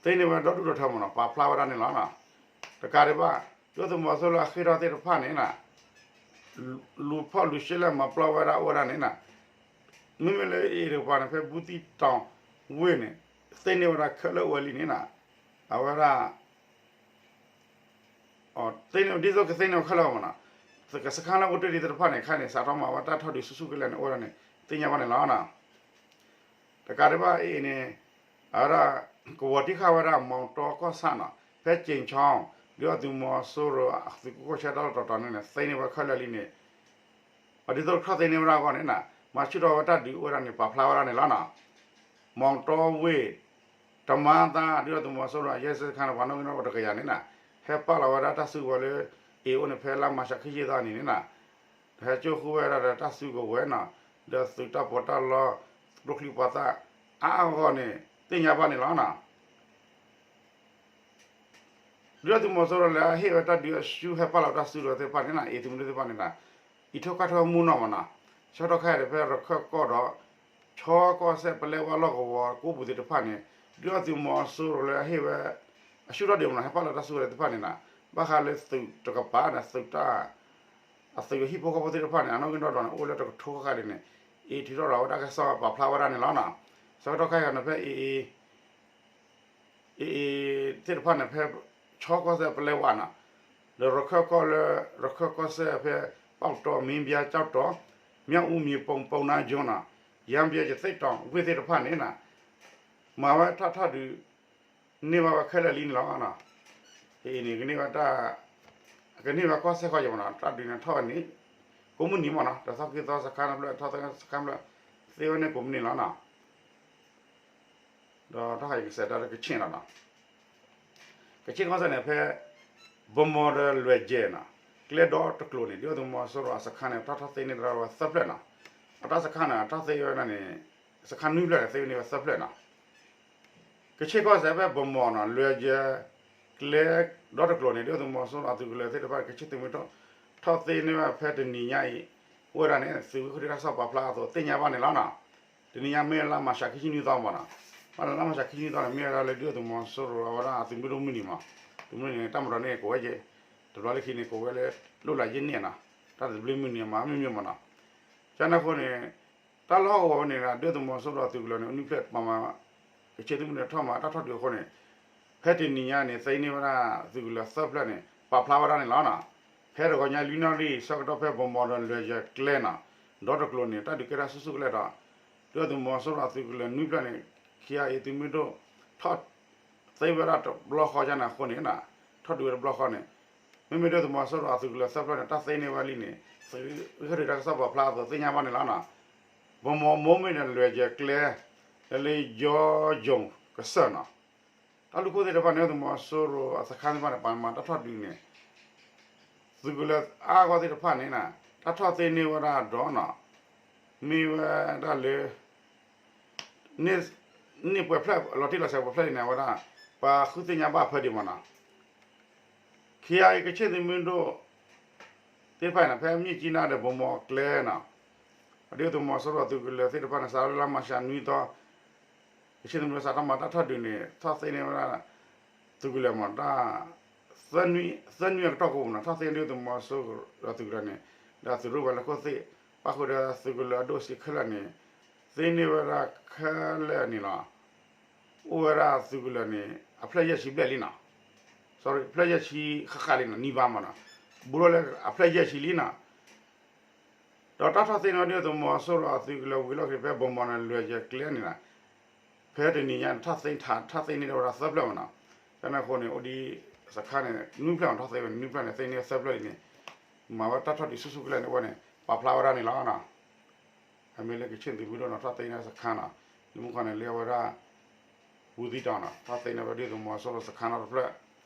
သ့န့ၢ်ဝဲဒီဒူၣ်ဒီထၢမ့ၢ်နီၤ ပာ်ဖျါဝဲဒၣ်န့ၣ်လီၤ. တကးဒံးဘၣ် ဒုၣ်ဒါသုးမီၤစိရိၤလၢအဃ့ၢ်ထီၣ်သ့ၣ်တဖၣ်န့ၣ်နီၤ လူၤဖီၣ်လူၤရှဲလဲၣ်မၤပျီဝဲဒၣ်အိၣ်ဝဲဒၣ်န့ၣ်နီၤ, မ့မ့ၢ်လၢအ့ၣ်တကပၤန့ၣ် ဖဲဘူးသံးတီၤဝ့ၢ်န့ၣ် သ့န့ၢ်ဝဲဒၣ်ခဲလၢာ်ဝဲလံန့ၣ်နီၤ, အဝဲဒၣ် သ့န့ၢ်ဒ်သိးကသ့န့ၢ်ဝဲခဲလၢာ်မ့ၢ်နီၤ, ကစခါလၢအိၣ်တ့ၢ်ဒံးသ့ၣ်တဖၣ်န့ၣ် ခဲအံၤန့ၣ် စးထီၣ်မၤဝဲတၢ်ထီၣ်ဒုးဆူၣ်ဆူၣ်ကလဲာ်န့ၣ် အိၣ်ဝဲဒၣ်န့ၣ် သ့ၣ်ညါဘၣ်န့ၣ်လီၤ. တကးဒံးဘၣ်အံၤန့ၣ် အဝဲဒၣ် ကဝီၤတံၢ်ဃာ်ဝဲဒၣ် မီတီကီၢ်ဆၣ်နီၤ ဖဲက့ၤဆီ ဒုၣ်ဒါသုးမီၤစိရိၤ သုးခိၣ်ဆၢတၢ်လီၢ်တတီၤန့ၣ် သ့န့ၢ်ဝဲခဲလၢာ်လံန့ၣ် အဒ်သိးတခီၣ်သ့န့ၢ်ဝဲဒၣ်အဂီၢ်န့ၣ် မၤဆူၣ်ထီၣ်ဝဲတၢ်ဒုးအိၣ်ဝဲဒၣ်န့ၣ် ပာ်ဖျါဝဲဒၣ်န့ၣ်လီၤနီၤ. မီတီဝ့ၢ် တမါသါ ဒုၣ်ဒါသုးမီၤစိရိၤ အရဲစခန်းန့ၣ် ပှၤနီၣ်ဂံၢ်နီၣ်ဒွးတကယၤန့ၣ်နီၤ ဟဲပာ်လီၤဝဲဒၣ်တၢ်စုကဝဲၤလၢ အ့ၣ်အိၣ်န့ၣ် ဖဲလါမၤရှးခံဆံသီန့ၣ်န့ၣ်နီၤ ဟဲကၠိဃုဝဲဒၣ်ဒီးတၢ်စုကဝဲၤနီၤ ဒီးသုးတၢ်ပီးတၢ်လီ ကျိချံမျိာ်သၣ် အါအါဂီၢ်ဂီၢ်န့ၣ် သ့ၣ်ညါဘၣ်န့ၣ်လီၤနီၤ. ဒုၣ်ဒါသုးမီၤစိရိၤလၢအဟ့ၣ်ဝဲတၢ်ဒုးအစု ဟဲပာ်လီၤတၢ်စုကဝဲၤသ့ၣ်တဖၣ်န့ၣ်နီၤ အ့ၣ်သုးမုၢ်ဒိၣ်သ့ၣ်တဖၣ်န့ၣ်နီၤ အံးထွဲကွၢ်ထွဲမူနီၢ်မးနီၤ ဆၢကတီၢ်ခဲအံၤဒီး ဖဲရခၢၣ်ကီၢ်ဒီး ဆီကီၢ်စဲၣ် ပလဲဝါ လီၢ်ကဝီၤကိးပူၤသ့ၣ်တဖၣ်န့ၣ် ဒုၣ်ဒါသုးမီၤစိရိၤလၢအဟ့ၣ်ဝဲ အစုထီၣ်ဒံးမးနီၤ ဟဲပာ်လီၤတၢ်စုကဝဲၤသ့ၣ်တဖၣ်န့ၣ်နီၤ ဘၣ်ဃးလၢသုးတကပၤဒီးသုးတၢ် အသုးဟံၣ်ဖိဃီဖိသ့ၣ်တဖၣ်န့ၣ် အနီၣ်ဂံၢ်နီၣ်ဒွးန့ၣ် အိၣ်လၢတကထိဃၣ်ဃၣ်ဒ်န့ၣ် အ့ၣ်ထုးထီၣ်ဒီးဝဲဒၣ်ကစီၣ်ပာ်ဖျါဝဲဒၣ်န့ၣ်လီၤနီၤ. ဆၢကတီၢ်ခဲအံၤန့ၣ် ဖဲအ့ၣ် အ့ၣ်အ့ၣ်သ့ၣ်တဖၣ်န့ၣ် ဖဲဆီကီၢ်စဲၣ်ပလဲဝါနီၤ ဒီးရခၢၣ်ကီၢ်လၢ ရခၢၣ်ကီၢ်စဲၣ်ဖဲ ပေါက်တော မင်းပြား ကျောက်တော် မြောက်ဦး မြေပုံ ပုဏ္ဏားကျွန်းနီၤ ရမ်းဗြဲ ရသေ့တောင် ဝ့ၢ်သ့ၣ်တဖၣ်န့ၣ်နီၤ မၤဝဲတၢ်ထီၣ်ဒုး န့ၢ်ဘၣ်ဝဲခဲလၢာ်လံန့ၣ်လီၤ. အ့ၣ်အ့ၣ်န့ၣ် ကန့ၢ်ဘၣ်တၢ် ကန့ၢ်ဘၣ်ကီၢ်စဲၣ်ဃီယမးနီၤ တၢ်ဒုးန့ၣ်ထီၣ်ဝဲန့ၣ် ကိးမုၢ်နံၤမးနီၤ ဒီးသီခံသီစခါတဖျၢၣ် ထီၣ်သ့န့ၢ်ကိးမုၢ်နံၤလီၤနီၤ. ဒီးတၢ်ဃးယကစဲးတၢ်လၢကဆ့ၣ်နီၤနီၤ ကဆ့ၣ်ကီၢ်စဲၣ်န့ၣ် ဖဲ ဗန်းမော်ဒီးလွယ်ကျယ်နီၤ ကျဲဒီတကျိၤန့ၣ် ဒုၣ်ဒါသုးမီၤစိရိၤအစခါန့ၣ် တၢ်ထီၣ်သ့န့ၢ်တၢ်ဝဲသၢဖျၢၣ်နီၤ. အတၢ်စခါန့ၣ် တၢ်သ့ဝဲဒၣ်န့ၣ် စခါနွံဖျၢၣ်န့ၣ် သ့န့ၢ်ဝဲသၢဖျၢၣ်နီၤ. ကဆ့ၣ်ကီၢ်စဲၣ်ဖဲ ဗန်းမော်နီၤ လွယ်ကျယ် ကျဲဒီတကျိၤန့ၣ် ဒုၣ်ဒါသုးမီၤစိရိၤအသုးကလၢၤသ့ၣ်တဖၣ် ကဆ့ၣ်သုးမုၢ်ဒိၣ် ထီၣ်သ့န့ၢ်ဝဲဖဲတနံၤညါအံၤ အိၣ်ဝဲဒၣ်န့ၣ် သုးခိၣ်ဒုၣ်ဒါစၢ်ပာ်ဖျါအသိးသ့ၣ်ညါဘၣ်န့ၣ်လီၤနီၤ. တနံၤညါမ့ၢ်လါမၤရှးခံဆံနွံသီမးနီၤ ဘၣ်လၢလါမၤရှးခံဆံနွံသီန့ၣ် မ့ၢ်ဝဲဒၣ်လၢဒုၣ်ဒါသုးမီၤစိရိၤအဝဲဒၣ်အသုးမုၢ်ဒိၣ်မုၢ်နံၤမး သုးမုၢ်ဒိၣ်န့ၣ် တၢ်မၤဒီးန့ၣ် ကိးဝဲက့ၤ တဘျီလၢခံန့ၣ် ကိးဝဲလၢ လိၣ်လးယဲၢ်န့ၣ်နီၤ တၢ်တဘျုးမုၢ်နံၤမးမ့ၢ်မ့ၢ်မးနီၤ. ကန့ၣ်အဃိန့ၣ် တၢ်လၢဟီၣ်ကဝီၤဝဲန့ၣ်ဒီး ဒုၣ်ဒါသုးမီၤစိရိၤအသုးကလၢၤန့ၣ် နွံဖျၢၣ်ပာ်မၤ ကဆ့ၣ်သုးမုၢ်ဒိၣ်ထီၣ်မၤတၢ်ထီၣ်ဒုးအဃိန့ၣ် ဖဲတနံၤညါန့ၣ် သ့န့ၢ်ဝဲဒၣ်သုးကလၢၤသၢဖျၢၣ်န့ၣ် ပာ်ဖျါဝဲဒၣ်န့ၣ်လီၤနီၤ. ဖဲတဂီၤညါလွံၢ်နၣ်ရံၣ်ဆၢကတီၢ်ဖဲ ဗန်းမော်ဒီးလွယ်ကျယ်ကျဲနီၤ ဒီတကျိၤန့ၣ် တၢ်ဒုးကဲထီၣ်ဆူၣ်ဆူၣ်ကလဲာ်ဒီး ဒုၣ်ဒါသုးမီၤစိရိၤအသုးကလၢၤနွံဖျၢၣ်န့ၣ် ခံဂၤအံၤသုးမုၢ်ဒိၣ်ထီၣ် သ့ဝဲဒၣ်တဘျီဃီကန့ၣ်အဃိန့ၣ် ထီၣ်ဒုးဝဲတဘျီဃီန့ၣ် မ့မ့ၢ်ဒုၣ်ဒါသုးမီၤစိရိၤအသုးကလၢၤသၢဖျၢၣ်န့ၣ် တၢ်သ့န့ၢ်ဝဲလံန့ၣ် သုးဂ့ၢ်ခီၣ်ထံးတၢ်ကစီၣ်ပာ်ဖျါအသိးသ့ၣ်ညါဘၣ်န့ၣ်လီၤနီၤ. ဗန်းမော်မိၢ်မ့ၢ်ဒီးလွယ်ကျယ်ကျဲ လၢလၢယီယိၤကစၢၢ်နီၤ တၢ်လူၢ်ခိၣ်သ့ၣ်တဖၣ်န့ၣ် ဒုၣ်ဒါသုးမီၤစိရိၤအစခါသ့ၣ်တဖၣ်န့ၣ် ပာ်မၤတၢ်ထီၣ်ဒုးန့ၣ် သုးကလၢၤအါဂီၢ်သ့ၣ်တဖၣ်န့ၣ် တၢ်ထီၣ်သ့န့ၢ်ဝဲဒၣ်ဒီးနီၤ မ့ၢ်ဝဲဒၣ်လၢ န့ၢ်ပှဲၤဖျၢၣ် လီၤတံၢ်လီၤဆဲးပှဲၤဖျၢၣ်န့ၣ် အဝဲဒၣ် ပှၤဃုသ့ၣ်ညါဘၣ်ဖဲဒံးမးနီၤ ခံဂၤအံၤ ကဆ့ၣ်သုးမုၢ်ဒိၣ်သ့ၣ်တဖၣ်န့ၣ် ဖဲမြစ်ကြီးနားဒီး ဗန်းမော်ကျဲနီၤ ဒုၣ်ဒါသုးမီၤစိရိၤသုးကလၢၤသ့ၣ်တဖၣ်န့ၣ် စးထီၣ်လၢလါမၤရှးနွံသီ ကဆ့ၣ်သုးမုၢ်ဒိၣ်စးထီၣ်မၤတၢ်ထီၣ်ဒုးန့ၣ် ထီၣ်သ့န့ၢ်ဝဲဒၣ် သုးကလၢၤမး တၢ် သၢနွံအကတီၢ်ကိးပူၤနီၤ ထီၣ်သ့န့ၢ်ဒုၣ်ဒါသုးမီၤစိရိၤဒီးသုးကလၢၤန့ၣ် ဒီးသုးရိၣ်ဝဲလၢခိၣ်သ့ၣ် ပၣ်ဃုာ်ဒီးသုးကလၢၤအဒိၣ်စ့ခဲလၢာ်န့ၣ် သ့န့ၢ်ဝဲဒၣ်ခဲလၢာ်န့ၣ်လီၤ. အိၣ်ဝဲဒၣ်သုးကလၢၤန့ၣ် အဖျၢၣ်ယဲၢ်ဆံဘျဲၣ်လံနီၤ sorry ဖျၢၣ်ယဲၢ်ဆံဃၣ်ဃၣ်လံနီၤ နံၤဘၣ်မးနီၤ ဘူးထီၣ်လၢအဖျၢၣ်ယဲၢ်ဆံလံနီၤ ဒီးတၢ်ထီၣ်သ့န့ၢ်ဒုၣ်ဒါသုးမီၤစိရိၤအသုးကလၢၤဝံၤလီၢ်ခံဖဲ ဗန်းမော်န့ၣ် လွယ်ကျယ်ကျဲန့ၣ်နီၤ ဖဲတနံၤညါန့ၣ် ထီၣ်သ့ထး ထီၣ်သ့န့ၢ်ဒၣ်ဝဲဒၣ်သၢဖျၢၣ်မးနီၤ ကန့ၣ်အဃိန့ၣ် အိၣ်ဒံးစခါန့ၣ် နွံဖျၢၣ်မး ထီၣ်သ့ဝဲန့ၣ် နွံဖျၢၣ်န့ၣ် သ့န့ၢ်သၢဖျၢၣ်လံန့ၣ် မၤဝဲတၢ်ထီၣ်ဒုးဆူၣ်ဆူၣ်ကလဲာ်န့ၣ်ဝဲန့ၣ် ပာ်ဖျါဝဲဒၣ်န့ၣ်လီၤနီၤ အမ့ၢ်လၢကဆ့ၣ်သုးမုၢ်ဒိၣ်နီၤ ထီၣ်သ့န့ၢ်စခါနီၤ လၢမုၢ်ခီန့ၣ် လၢအဝဲဒၣ် ဘူးသံတောင်နီၤ ထီၣ်သ့န့ၢ်ဝဲဒုၣ်ဒါသုးမီၤစိရိၤစခါနီၤတဖျၢၣ်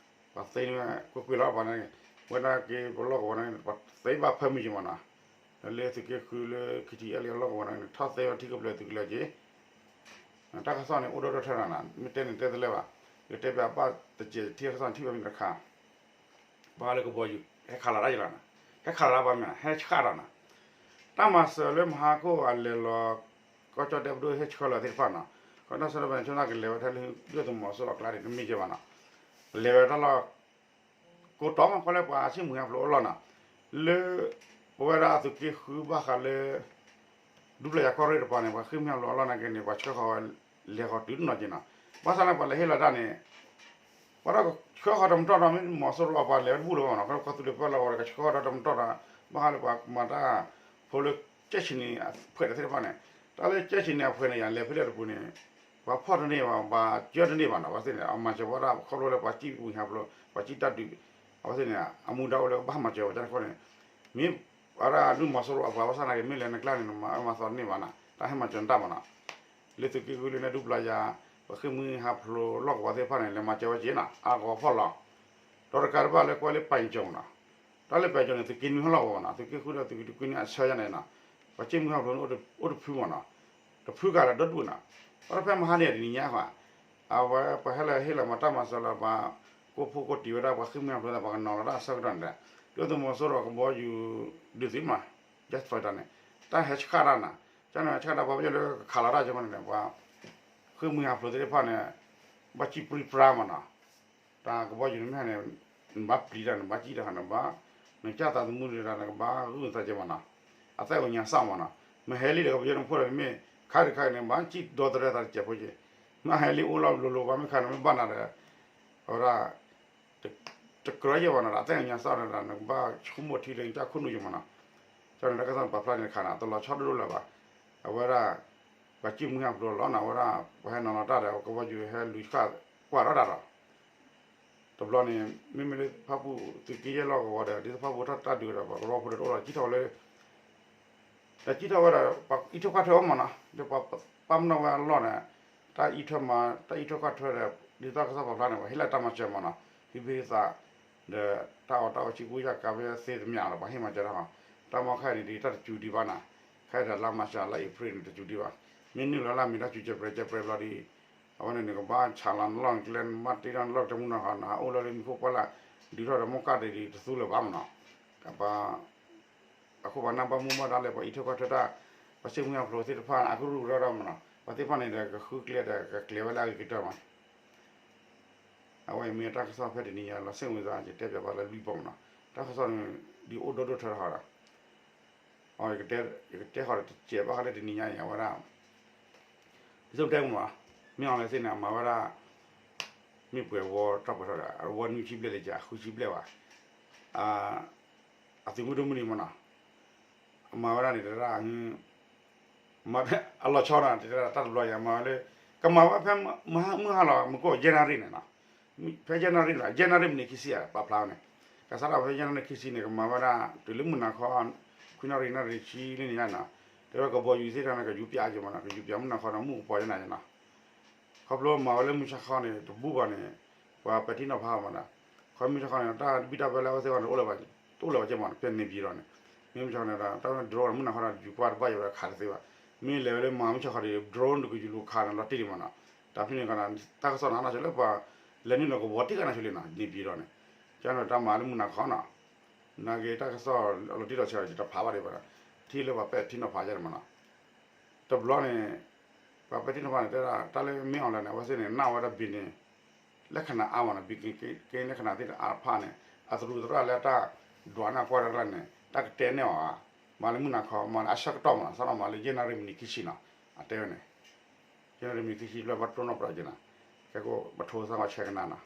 ပှၤသ့န့ၢ်ဝဲကွ့ၢ်ကွ့ၢ်လီၤပှၤန့ၣ် ဝဲဒၣ်က့ၤပလီၢ်ကဝီၤန့ၣ် ပှၤသ့ဘၣ်ဖၢမုၢ်က့ၤမးနီၤ ဒီးလၢသုးက့ဃုလၢ ခံထံၣ်အဲလံအလီၢ်ကဝီၤန့ၣ် ထီၣ်သ့ဝဲထံကပျၢၤသုးကလၢၤက့ၤ တၢ်ကစီၣ်န့ၣ် အိၣ်ဒိၣ်ဒိၣ်ထၢထီၣ်နီၤ မ့ၢ်တဲန့ၣ်တဲတလၢဘၣ် ယတဲပၠးဘၣ်တစဲးထံၣ်တၢ်ကစီၣ်န့ၣ်ထံၣ်ဘၣ်မ့ၢ်တခါ ဘၣ်ဃးလၢကဘီယူၤ ဟဲခးလီၤတၢ်ယလီၤနီၤ ဟဲခးလီၤတၢ်ဘၣ်မ့ၢ်နီၤ ဟဲဆှၣ်ဒီးနီၤ တၢ်မၤစၢၤလၢမဟါခိၣ်အလဲၤလီၤ ကီၢ်ကၠီၣ်တဲၣ်ပဒိၣ်ဟဲဆှၢလီၤသ့ၣ်တဖၣ်နီၤ ကီၢ်ကၠီၣ်တဲၣ်ပဒိၣ်န့ၣ် ဆိကမိၣ်ကလဲၤဝဲထဲလၢဒုၣ်ဒါသုးမီၤစိရိၤအကျါန့ၣ် တမ့ၢ်ကဲဘၣ်နီၤ လဲၤဝဲတၢ်လီၢ် ကိးတီမး ခီလၢပှၤဆ့ၣ်မုၢ်ဟဲဖျိးအလီၢ်နီၤ လၢ ပဝဲဒၣ်သုးက့ဃုဘၣ်ဃးလၢ ဒူပျၢ်ယၤကီၢ်ရ့ၣ်တပၤန့ၣ် ပှၤဃ့ၢ်မှံဟးဖျိးအလီၢ်နာ်က့န့ၣ် ပှၤဆှၢဃီၤဝဲလဲၤဃီၤတုၤတနီၤက့ၤနီၤ ဘၣ်ဆၣ်န့ၣ် ပှၤလဲၤဟ့ၣ်လီၤတၢ်န့ၣ် ပှၤတၢ်ဆှၢဃီၤတမတီၢ်ဒီး မ့ၢ်မီၤစိရိၤအပှၤလဲၤဝဲတဘူၣ်လၢၤဘၣ်နီၤ ခီဖျိသုးလၢပၢလီၤဝဲဒီး ကဆှၢဃီၤဒီးတမတီၢ်ဒီး ဘၣ်ဃးလၢပှၤမၤတၢ်ဖိလၢ ကၠဲၣ်ဆံန့ၣ်အဖှဲးတသ့ၣ်တဖၣ်န့ၣ်, တၢ်လၢကၠဲၣ်ဆံန့ၣ်အဖှဲးန့ၣ် ယၤလဲၤဖဲလဲၣ်တပူၤန့ၣ် ပှၤဖီၣ်တန့ၢ်ဘၣ် ပှၤကၢတန့ၢ်ဘၣ်နီၤ, အဝဲသ့ၣ်န့ၣ် အမၤစၢၤဝဲဒၣ်ခီဖျိလၢပှၤစံၣ်ဝံၤဟးဖျိး ပှၤစံၣ်တၢ်ဒုး, အဝဲသ့ၣ်န့ၣ် အမူဒါအိၣ်လၢကဘၣ်ဟဲမၤစၢၤဝဲတၢ်တခီန့ၣ်, မ့ၢ်ဝဲဒၣ်ဒုၣ်မီၤစိရိၤအပှၤဘၣ်ဆၣ်နာ်က့ မ့ၢ်လဲၤနကျါန့ၣ် နမၤအၢမၤသီတန့ၢ်ဘၣ်နီၤ, တၢ်ဟဲမၤစၢၤနတၢ်မးနီၤ, လၢသုးက့ဃုလၢနဲဒူပျီယၤ, ပှၤဃ့ၢ်မှံဟးဖျိးလီၢ်ကဝီၤသ့ၣ်တဖၣ်န့ၣ် လဲၤမၤစၢၤဝဲက့နီၤ, အါဂီၤဖီၣ်လီၤ, ဒီးတကးတဘၣ်လၢကွဲးလၢပၢ်ကၠီၤနီၤ, တၢ်လၢပၢ်ကၠီၤန့ၣ် သုးက့နွံဟီၣ်လီၢ်ကဝီၤမးနီၤ, သုးက့ဃုဒီးသုးက့နွံအဆၢယၤန့ၣ်နီၤ, ပှၤဃ့ၢ်မှံဟးဖျိးန့ၣ် အိၣ်တဖုမးနီၤ, တဖုကးလၢဒီဒူၣ်နီၤ, အတဖဲမဟါန့ၣ်တနံၤညါဃီ, အဝဲပှၤဟဲလၢဟ့ၣ်လီၤမၤတၢ်မၤစၢၤလၢပှၤကိးဖိကိးတံၢ်ဝဲဒၣ် ပှၤဃ့ၢ်မှံဟးဖျိးသ့ၣ် ပှၤကနီၤလီၤတၢ်အဆၢကတီၢ်န့ၣ်ဒီး, ဒုၣ်ဒါသုးမီၤစိရိၤကဘီယူၤဒုးသုးမး, jet fighter န့ၣ်, တၢ်ဟဲဆှၣ်တၢ်နီၤ, ကန့ၣ်ဆှၣ်တၢ်ပှၤပယီၤလၢကခးလီၤတၢ်ကီန့ၣ်ဒီး ပှၤဃ့ၢ်မှံဟးဖျိးသ့ၣ်တဖၣ်န့ၣ် ဘၣ်စံၣ်ပြံပြါမးနီၤ, တၢ်ကဘီယူၤန့ၣ်မ့ၢ်ဟဲန့ၣ်, နဘၣ်ပျံၤတၢ် နဘၣ်စံၣ်တၢ်ဃီ နဘၣ်, နကၢ်သးသမူဒၣ်တၢ် နကဘၣ်ဂုာ်သးကဲမးနီၤ, အသးကညီၤစၢ်မးနီၤ, မ့ၢ်ဟဲလံဒီးကဘီယူၤန့ၣ်ဖိဒီးမ့ၢ်ခါတခါန့ၣ် ဘၣ်စံၣ်ဒီသဒၢသးတစဲးဖိက့ၤ, မ့ၢ်ဟဲလံအိၣ်လီၤလိၤလိၤ ပှၤမ့ၢ်ခးနမ့ၢ်ဘၣ်နၤဒီး, အဝဲဒၣ် တကြၢးယဲၢ်ဘၣ်နီၤ ဒီးအသးကညီၤစၢ်ဒီး နကဘၣ်ဆိကမိၣ်ထံလၢနတၢ်ခိၣ်နူာ်ယဲၢ်မးနီၤ, ကန့ၣ်တၢ်ကစီၣ်န့ၣ် ပာ်ဖျါန့ၣ်တခါနီၤ တလီၤဆီဒိၣ်ဒိၣ်လၢၤဘၣ်, အဝဲဒၣ်, ပှၤဃ့ၢ်မှံဟးဖျိးလီၤနီၤ အဝဲဒၣ်, ပှၤဟဲနီၤလီၤတၢ်ဒီး ကဘီယူၤဟဲလူၤဆှၣ်ကွၢ်ထီၣ်တၢ်ဒီး တဘျီန့ၣ် မ့မ့ၢ်လၢဖၣ်ပူၣ်သုးက့ယဲၢ်လီၢ်ကဝီၤဒီး ဒ်သိးဖၣ်ပူၣ်ထီၣ်တၢ်ဒုးဒီး ပှၤကရၢဖိဒီးတအိၣ်လီၤ ကံၣ်ထီၣ်ဝဲလၢ, ဒီးကံၣ်ထီၣ်ဝဲဒီး ပှၤအံးထွဲကွၢ်ထွဲအီၤမးနီၤ ဒီးပှၤပာ်ပနီၣ်ဝဲအလီၢ်န့ၣ်, တၢ်အံးထွဲမး တၢ်အံးထွဲကွၢ်ထွဲဒီး ဒ်သိးတၢ်ကစီၣ်ပာ်ဖျါန့ၣ် ပှၤဟ့ၣ်လီၤတၢ်မၤစၢၤမးနီၤ ဟံးဘ့ၣ်သး, ဒီးတၢ်အီၣ်တၢ်အီဆံးကူစၢ်ကးဘ့ၣ်သ့တမံၤလီၤ ပှၤဟ့ၣ်မၤစၢၤတၢ်ဃီ, တၢ်မီခါအံၤန့ၣ် ဒ်တၢ်တစူၤဒံးဘၣ်နီၤ, ခဲအံၤဒီးလါမၤရှးလါအ့ဖြ့ၣ်န့ၣ် တစူၤဒံးဘၣ်, မ့ၢ်နုာ်လီၤလၢမ့ၢ်တၢ်စူၤကဲးပြဲးကဲးပြဲးဘျီဒီး အဝဲန့ၣ်နကဘၣ်ဆးလီၤနလီၢ်ကျဲ နဘၣ်တ့ထီၣ်နလီၢ်တမုၢ်နီၢ်ဃီ နဟးအိၣ်လၢလၢမံၤခိၣ်ပှၢ်လၢ်, ဒုးထီၣ်ဒီးမိၢ်ကၢ်ဒံးဒံးတသူလၢၤဘၣ်မးနီၤ, ပှၤ, အခိၣ်ပှၤနၢ်ဘၣ်မူဘၣ်ဒါလၢပှၤအံးထွဲကွၢ်ထွဲတၢ်, ပှၤဃ့ၢ်မှံဟးဖျိးသ့ၣ်တဖၣ်န့ၣ် အကရူၢ်ကရၢဒီးမးနီၤ ပှၤသ့ၣ်တဖၣ်န့ၣ်ဒီးကဃုကျဲဒီးကကျဲၤဝဲလၢအဂ့ၤကတၢၢ်မး အဝဲအံၤမ့ၢ်တၢ်ကစီၣ်ဖဲတနံၤညါလီၤ စ့ၣ်ဝံသး ယတဲပၠးဘၣ်လၢလွံၢ်ဘီမးနီၤ, တၢ်ကစီၣ်န့ၣ် ဒ်အိၣ်ဒိၣ်ဒိၣ်ထီထီဒီး, အ, ယကတဲဃီၤဒီးတစဲးဘၣ်ဃီလၢတနံၤညါအံၤ အဝဲဒၣ်, ဒ်သိးပတဲမး, မ့ၢ်အီၤလဲၣ်သ့ၣ်န့ၣ် အမၤဝဲဒၣ်, မ့ၢ်ပှဲၤဝီတၢ်ပှဲၤထီၣ်ဒီး အဝဲနွံဆံဘျဲၣ်လၢကဃုဆံဘျဲၣ်ဘၣ်, အသုးမုၢ်ဒိၣ်မုၢ်နံၤမးနီၤ, အမၤဝဲဒၣ်န့ၣ်တရၣ် မၤဖဲအလီၤဆီဒီး တတၢ်တဘျီယၤ မၤဝဲလၢ, ကမၤဝဲဖဲမုၢ်ဟါလီၤ မုၢ်ကအိၣ် January န့ၣ်နီၤ, ဖဲ January လီၤ January မုၢ်နံၤခံဆံဧါ ပာ်ဖျါဝဲန့ၣ်, ကစးထီၣ်ဖဲ January ခံဆံန့ၣ် ကမၤဝဲဒၣ် တုၤလၢမုၢ်နၤခီ ခွံနၣ်ရံၣ် နၣ်ရံၣ်ဆံလၢန့ၣ်ယါနီၤ, တဲဝဲကဘီယူၤသ့ၣ်တဖၣ်န့ၣ် ကယူၤပၠးက့ၤမးနီၤ ကယူၤပၠးမုၢ်နၤခီဒီး မုၢ်ကပီၤယါန့ၣ်နီၤ ခီဖျိမၤဝဲလၢမုၢ်ဆါခီန့ၣ် တဘူၣ်ဘၣ်န့ၣ်, ပှၤပဲာ်ထံနီၤဖးမးဒီး, ခီမုၢ်ဆါခီန့ၣ် တၢ်ဘံၣ်တၢ်ဘၢလၢအဝဲသ့ၣ်အဂီၢ်န့ၣ် တအိၣ်လၢၤဘၣ်ကဲမး ဖဲန့ၣ်ပၠံၤဒီးန့ၣ်, မ့ၢ်မုၢ်ဆါခီန့ၣ်ဒီး တၢ်ဝဲန့ၣ် drone န့ၣ် မုၢ်နၤခီဒီးယူၤကွၢ်တဘၣ်ယၤဝဲခးတသ့ဘၣ်, မ့ၢ်လဲၤဝဲလၢမၤမုၢ်ဆါခီဒီး drone တကယူၤလူၤခးန့ၣ်လီၤတံၢ်ဒံးမးနီၤ, တၢ်ဖဲန့ၣ်ကီး တၢ်ကစီၣ်န့ၣ် အနီၢ်ဆိလၢပှၤ, လဲၤနုာ်လီၤကဝီၤတံၢ်ကနၣ်ဆိလံနီၤ န့ၣ်ပၠံၤဒီးန့ၣ်, ကန့ၣ်တၢ်မၤလၢမုၢ်နၤခီနီၤ, နာ်က့တၢ်ကစီၣ်လီၤတံၢ်လီၤဆဲးဒီး ယတဖးဘၣ်ဒံးဘၣ်ဒီး, ထံၣ်လၢပှၤပဲာ်ထံနီၤဖးယါန့ၣ်မးနီၤ တဘျီန့ၣ်, ပှၤပဲာ်ထံနီၤဖးန့ၣ် တဲဒၣ် တၢ်လၢမ့ၢ်အီၤလဲၣ်န့ၣ် အဝဲသ့ၣ်န့ၣ် နာ်ဝဲဒၣ်ဘံၣ်န့ၣ်, လၢခဏာ်အါမးနီၤ ဘံၣ်က့လၢခဏာ်သ့ၣ်တအါတဖၣ်န့ၣ်, အသရူးသရၣ်လၢတၢ်ဒွးန့ၢ်ကွၢ်တၢ်န့ၣ် တၢ်ကတဲန့ၢ်အီၤဧါ, မၤလၢမုၢ်နၤခီ မၤလၢအဆၢကတီၢ်မးနီၤ စးထီၣ်မၤလၢ January မုၢ်နံၤခံဆံနီၤ, အတဲဝဲန့ၣ် January မုၢ်နံၤခံဆံဘျီ ဘၣ်တိၢ်နီၣ်ပြးက့ၤနီၤ, ခဲကိးပထိသၣ်ဂီၤဆဲးကနၣ်နီၤ,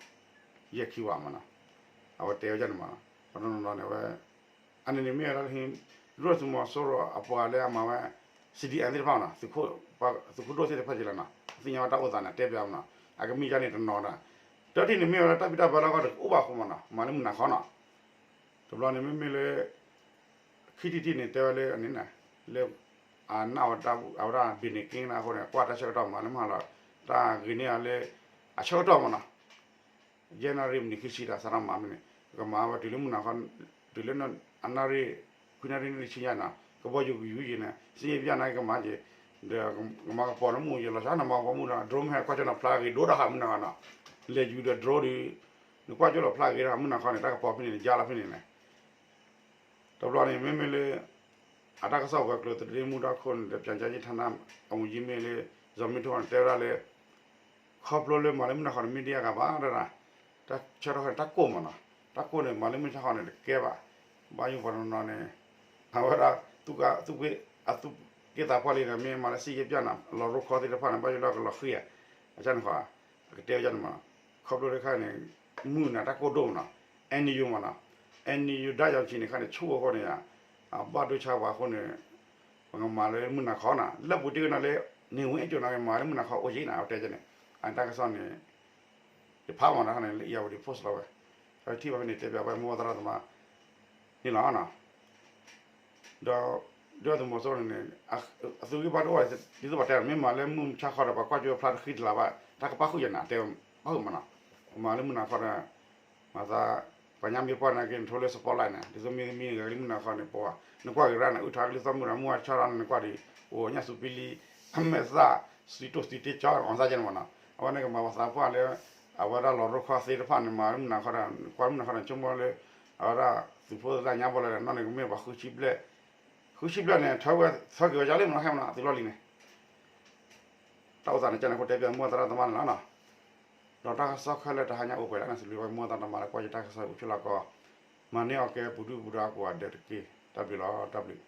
ယဲၢ်ခံဝၤမးနီၤ, အဝဲတဲဝဲဒ်န့ၣ်မးနီၤ, ပနီၤနီၤန့ၣ်ဝဲ အန့ၣ်န့ၣ်မ့ၢ်ဝဲဒၣ်လၢ ဒုၣ်ဒါသုးမီၤစိရိၤအပှၤလၢအမၤဝဲ C D M သ့ၣ်တဖၣ်မးနီၤ, သုးခိၣ်ဒိၣ်သ့ၣ်တဖၣ်က့လီၤနီၤ, သ့ၣ်ညါဝဲတၢ်အိၣ်သးန့ၣ် တဲပၠးမးနီၤ, အကမ့ၢ်ယါန့ၣ်တနီၤဒၣ်, တၢ်ထံၣ်န့ၣ်မ့ၢ်ဝဲဒၣ်တၢ်ဘံၣ်တၢ်ဘၢလၢအဂီၢ်တအိၣ်ဘၣ်အဃိမးနီၤ မၤလၢမုၢ်နၤခီနီၤ, တဘျီန့ၣ်မ့မ့ၢ်လၢ ခံထံၣ်တထံၣ်န့ၣ် တဲဝဲလၢန့ၣ်, လၢ အနာ်ဝဲဒၣ်အဝဲဒၣ်ဘံၣ်န့ၣ်က့ၤနၤအဃိန့ၣ် ကွၢ်တၢ်ဆၢကတီၢ်မးလၢမုၢ်ဟါလီၤ, တၢ်ဂ့ၤန့ၢ်အီၤလၢ အဆၢကတီၢ်မးနီၤ ယဲၢ်နၣ်ရံၣ်မံးနံးခံဆံဒီး စးထီၣ်မၤမ့ၢ်န့ၣ် ကမၤဝဲတုၤလၢမုၢ်နၤခီ, တုၤလၢအနၣ်ရံၣ်, ခွံနၣ်ရံၣ်နံၣ်ဆံညါနီၤ ကဘီယူၤကယူၤယံၤန့ၣ် စံယဲၢ်ပျၢ်နၤကမၤက့ၤ, ဒီးကမၤကပီၤနမူၢ်ယဲၢ်လီၤဆီ နမၤကပီၤမူၢ်ဒီး drone မ့ၢ်ဟဲကွၢ်ကၠီနီၤဖျါဂ့ၤဒိၣ်တၢ်ဃာ်မုၢ်နၤခီနီၤ, လဲၤယူၤဒီး drone ဒီး နကွၢ်ကၠီလီၤဖျါဂ့ၤတၢ်မုၢ်နၤခီန့ၣ် တၢ်ကပီၤဖဲန့ၣ်န့ၣ် ယါလီၤဖဲန့ၣ်န့ၣ် တဘျီန့ၣ် မ့မ့ၢ်လၢ အတၢ်ကစီၣ်ဝဲၤကျိၤသဒ့မူဒါခိၣ်န့ၣ်ဒီး ပြန်ကြားရေးဌာန အဝန်ကြီးမ့ၢ်လၢ ဇော်မင်းထွန်းန့ၣ် တဲဝဲဒၣ်လၢ ခီဖျိလၢမၤလၢမုၢ်နၤခီန့ၣ် မ့ၢ်ဒ်အဂၤဘၣ်ဒၣ်, တၢ်ဆၢထီၣ်ဃီန့ၣ် တၢ်ကိၢ်မးနီၤ, တၢ်ကိၢ်န့ၣ် မၤလၢမုၢ်နၤခီန့ၣ် တကဲဘၣ်, ဘၣ်ယိၣ်ပှၤတနီၤနီၤန့ၣ် အဝဲဒၣ် သူၣ်က့သးပှၢ်လံဒီး မ့ၢ်မၤလၢစံယဲၢ်ပျၢ်နၤ လီၤရိခီသ့ၣ်တဖၣ်န့ၣ် ဘၣ်ယိၣ်လၢကလီၤဃံၤဧါ, အန့ၣ်ဃီ အကတဲဝဲဒၣ်န့ၣ်မး, ခီဖျိလၢခါန့ၣ် မုၢ်နၤတၢ်ကိၢ်ဒိၣ်မးနီၤ, အဲၣ်နံယူမးနီၤ, အဲၣ်နံယူ ဒါရောင်ခြည်န့ၣ်ခါန့ၣ် ဆူၣ်အဃိန့ၣ်ဧါ, အဘၣ်ဒိဆါပှၤအဃိန့ၣ် ပကမၤလၢမုၢ်နၤခီနၤ လၢပူၤတ့ၢ်ကနၤလၢ န့ၣ်ဝဲအကၠိနၤ ကမၤလၢမုၢ်နၤခီအိၣ်ယံၤနၤ အတဲကဲန့ၣ် အတၢ်ကစီၣ်န့ၣ် ယဖးမၤတၢ်န့ၣ် လၢ Irrawaddy Post လီၤဝဲ တၢ်ထံၣ်ဘၣ်ဖဲန့ၣ် တဲပၠးဝဲမိၢ်သရၣ်သမါန့ၣ်လီၤ. ဒီး ဒုၣ်ဒါသုးမီၤစိရိၤန့ၣ် အသုးဂံၢ်ဘါတအိၣ် ဒ်သိးပှၤတဲ မ့ၢ်မၤလၢမုၢ်ဆါခီဒီး ပှၤကွၢ်ကၠိဖျါတဃံတလၤဘၣ် တၢ်ကပၣ်ဃုာ်ယဲနၤ တဲပၣ်ဃုာ်မးနီၤ ကမၤလၢမုၢ်နၤခီဒီး မၤသး ပှၤညါမ့ၢ်ပှၢ်နာ်က့ နထိလၢ spotlight န့ၣ် ဒ်သိးမ့ၢ်မံဂၤလၢမုၢ်နၤခီန့ၣ် ပှၤ နကွၢ်ဂ့ၤရၣ်န့ၣ် အုၣ်ထါကလုၢ်သီၣ်မုၢ်ဒီး မုၢ်ဝါဆၢထီၣ်န့ၣ် နကွၢ်ဒီး အိၣ်ညၣ်စူးပံလံ အမဲာ်သၣ် စံတိၢ်စံတ့ကၠီ အီၣ်သၣ်ကဲန့ၣ်မးနီၤ အဝဲန့ၣ်ကမၤပှၤသးပှၢ်လၢ အဝဲဒၣ်လီၤရိၣ်ခီသ့ၣ်တဖၣ်န့ၣ် မၤလၢမုၢ်နၤခီဒီး ကွၢ်မုၢ်နၤခီန့ၣ် ဆိကမိၣ်လၢ အဝဲဒၣ်သုးဖိသ့ၣ်တဖၣ်ညါဘီလၢ နီၢ်န့ၣ်ကမ့ၢ်ပှၤဃုဆံဘျဲၣ် ဃုဆံဘျဲၣ်န့ၣ် ထၢဝဲသၢက့ၤဝဲဒ်လၢမနီၤ ဟဲမနီၤ သုးလီၢ်လံၤန့ၣ် တၢ်အိၣ်သးန့ၣ် ကန့ၣ်အဃိတဲပၠးမိၢ်သရၣ်သမါန့ၣ်လီၤနီၤ ဒီးတၢ်ကစီၣ်ခဲလၢာ်တဟါညါအိၣ်ပှဲၤလၢ်န့ၣ် စံးဘျုးဝဲမိၢ်သရၣ်သမါလၢကွၢ်ယတၢ်ကစီၣ်အိၣ်ဆူၣ်လီၤကီး မၤန့ၢ်အီၣ်ကဲပူၤဒုၣ်ပူၤဒါကိးဂၤဒဲးတက့ၢ် တၢ်ဘျုးလီၤ တၢ်ဘျုး